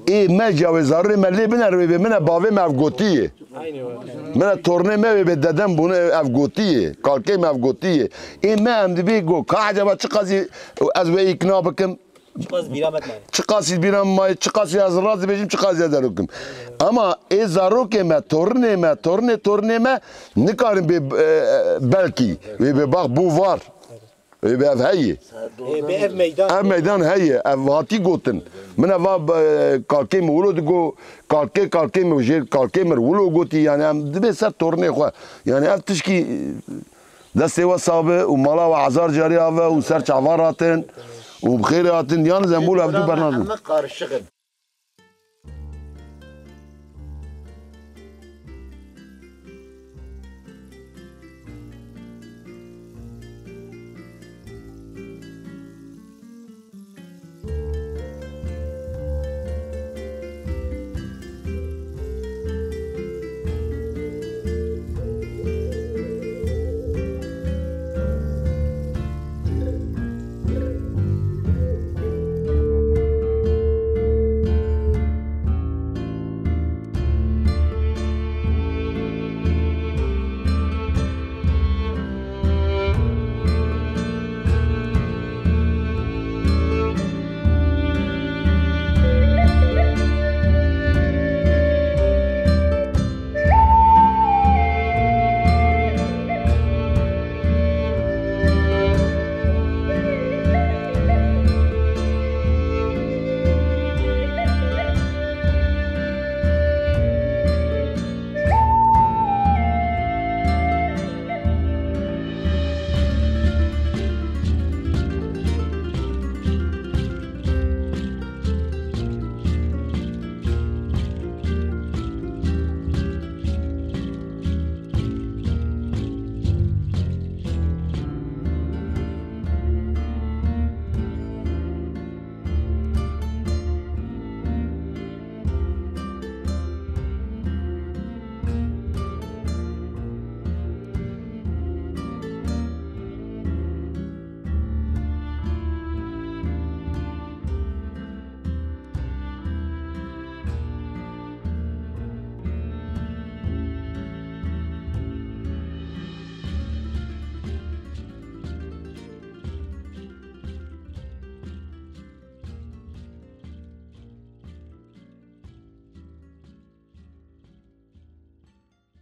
Ê me cawê zarê me lê biner wê bê min e bavê me ev gotiye. Aynı var. Min e tornê me wê bê dedem bûne ev gotiye. Kalkê me ev gotiye. Ê me em dibê go ka ecaba çiqasî ez wê îkna bikim. Çiqas bîra me mayê. Çiqasî bîra me mayê, çiqasî ez rast dibêjim, çiqasî ez derokim. Ama ê zarokê me, tornê me, tornê tornê me nikarin bê e, belkî. Wê bê bax bû var. Wê bê ev heye. Ê, bê ev meydan. Ev meydan heye. Ev hatî gotin. Min ev va e, kalkê me wilo digo, kalkê kalkê me jê kalkê me wilo gotî. Yani em dibê ser tornê xwe. Yani ev tişkî Destê we sax be û mala we hezar carî ave û ser çavan ratin û bi xêrê hatin. Yalnız em bû ev du bernadin. Heme karışık in.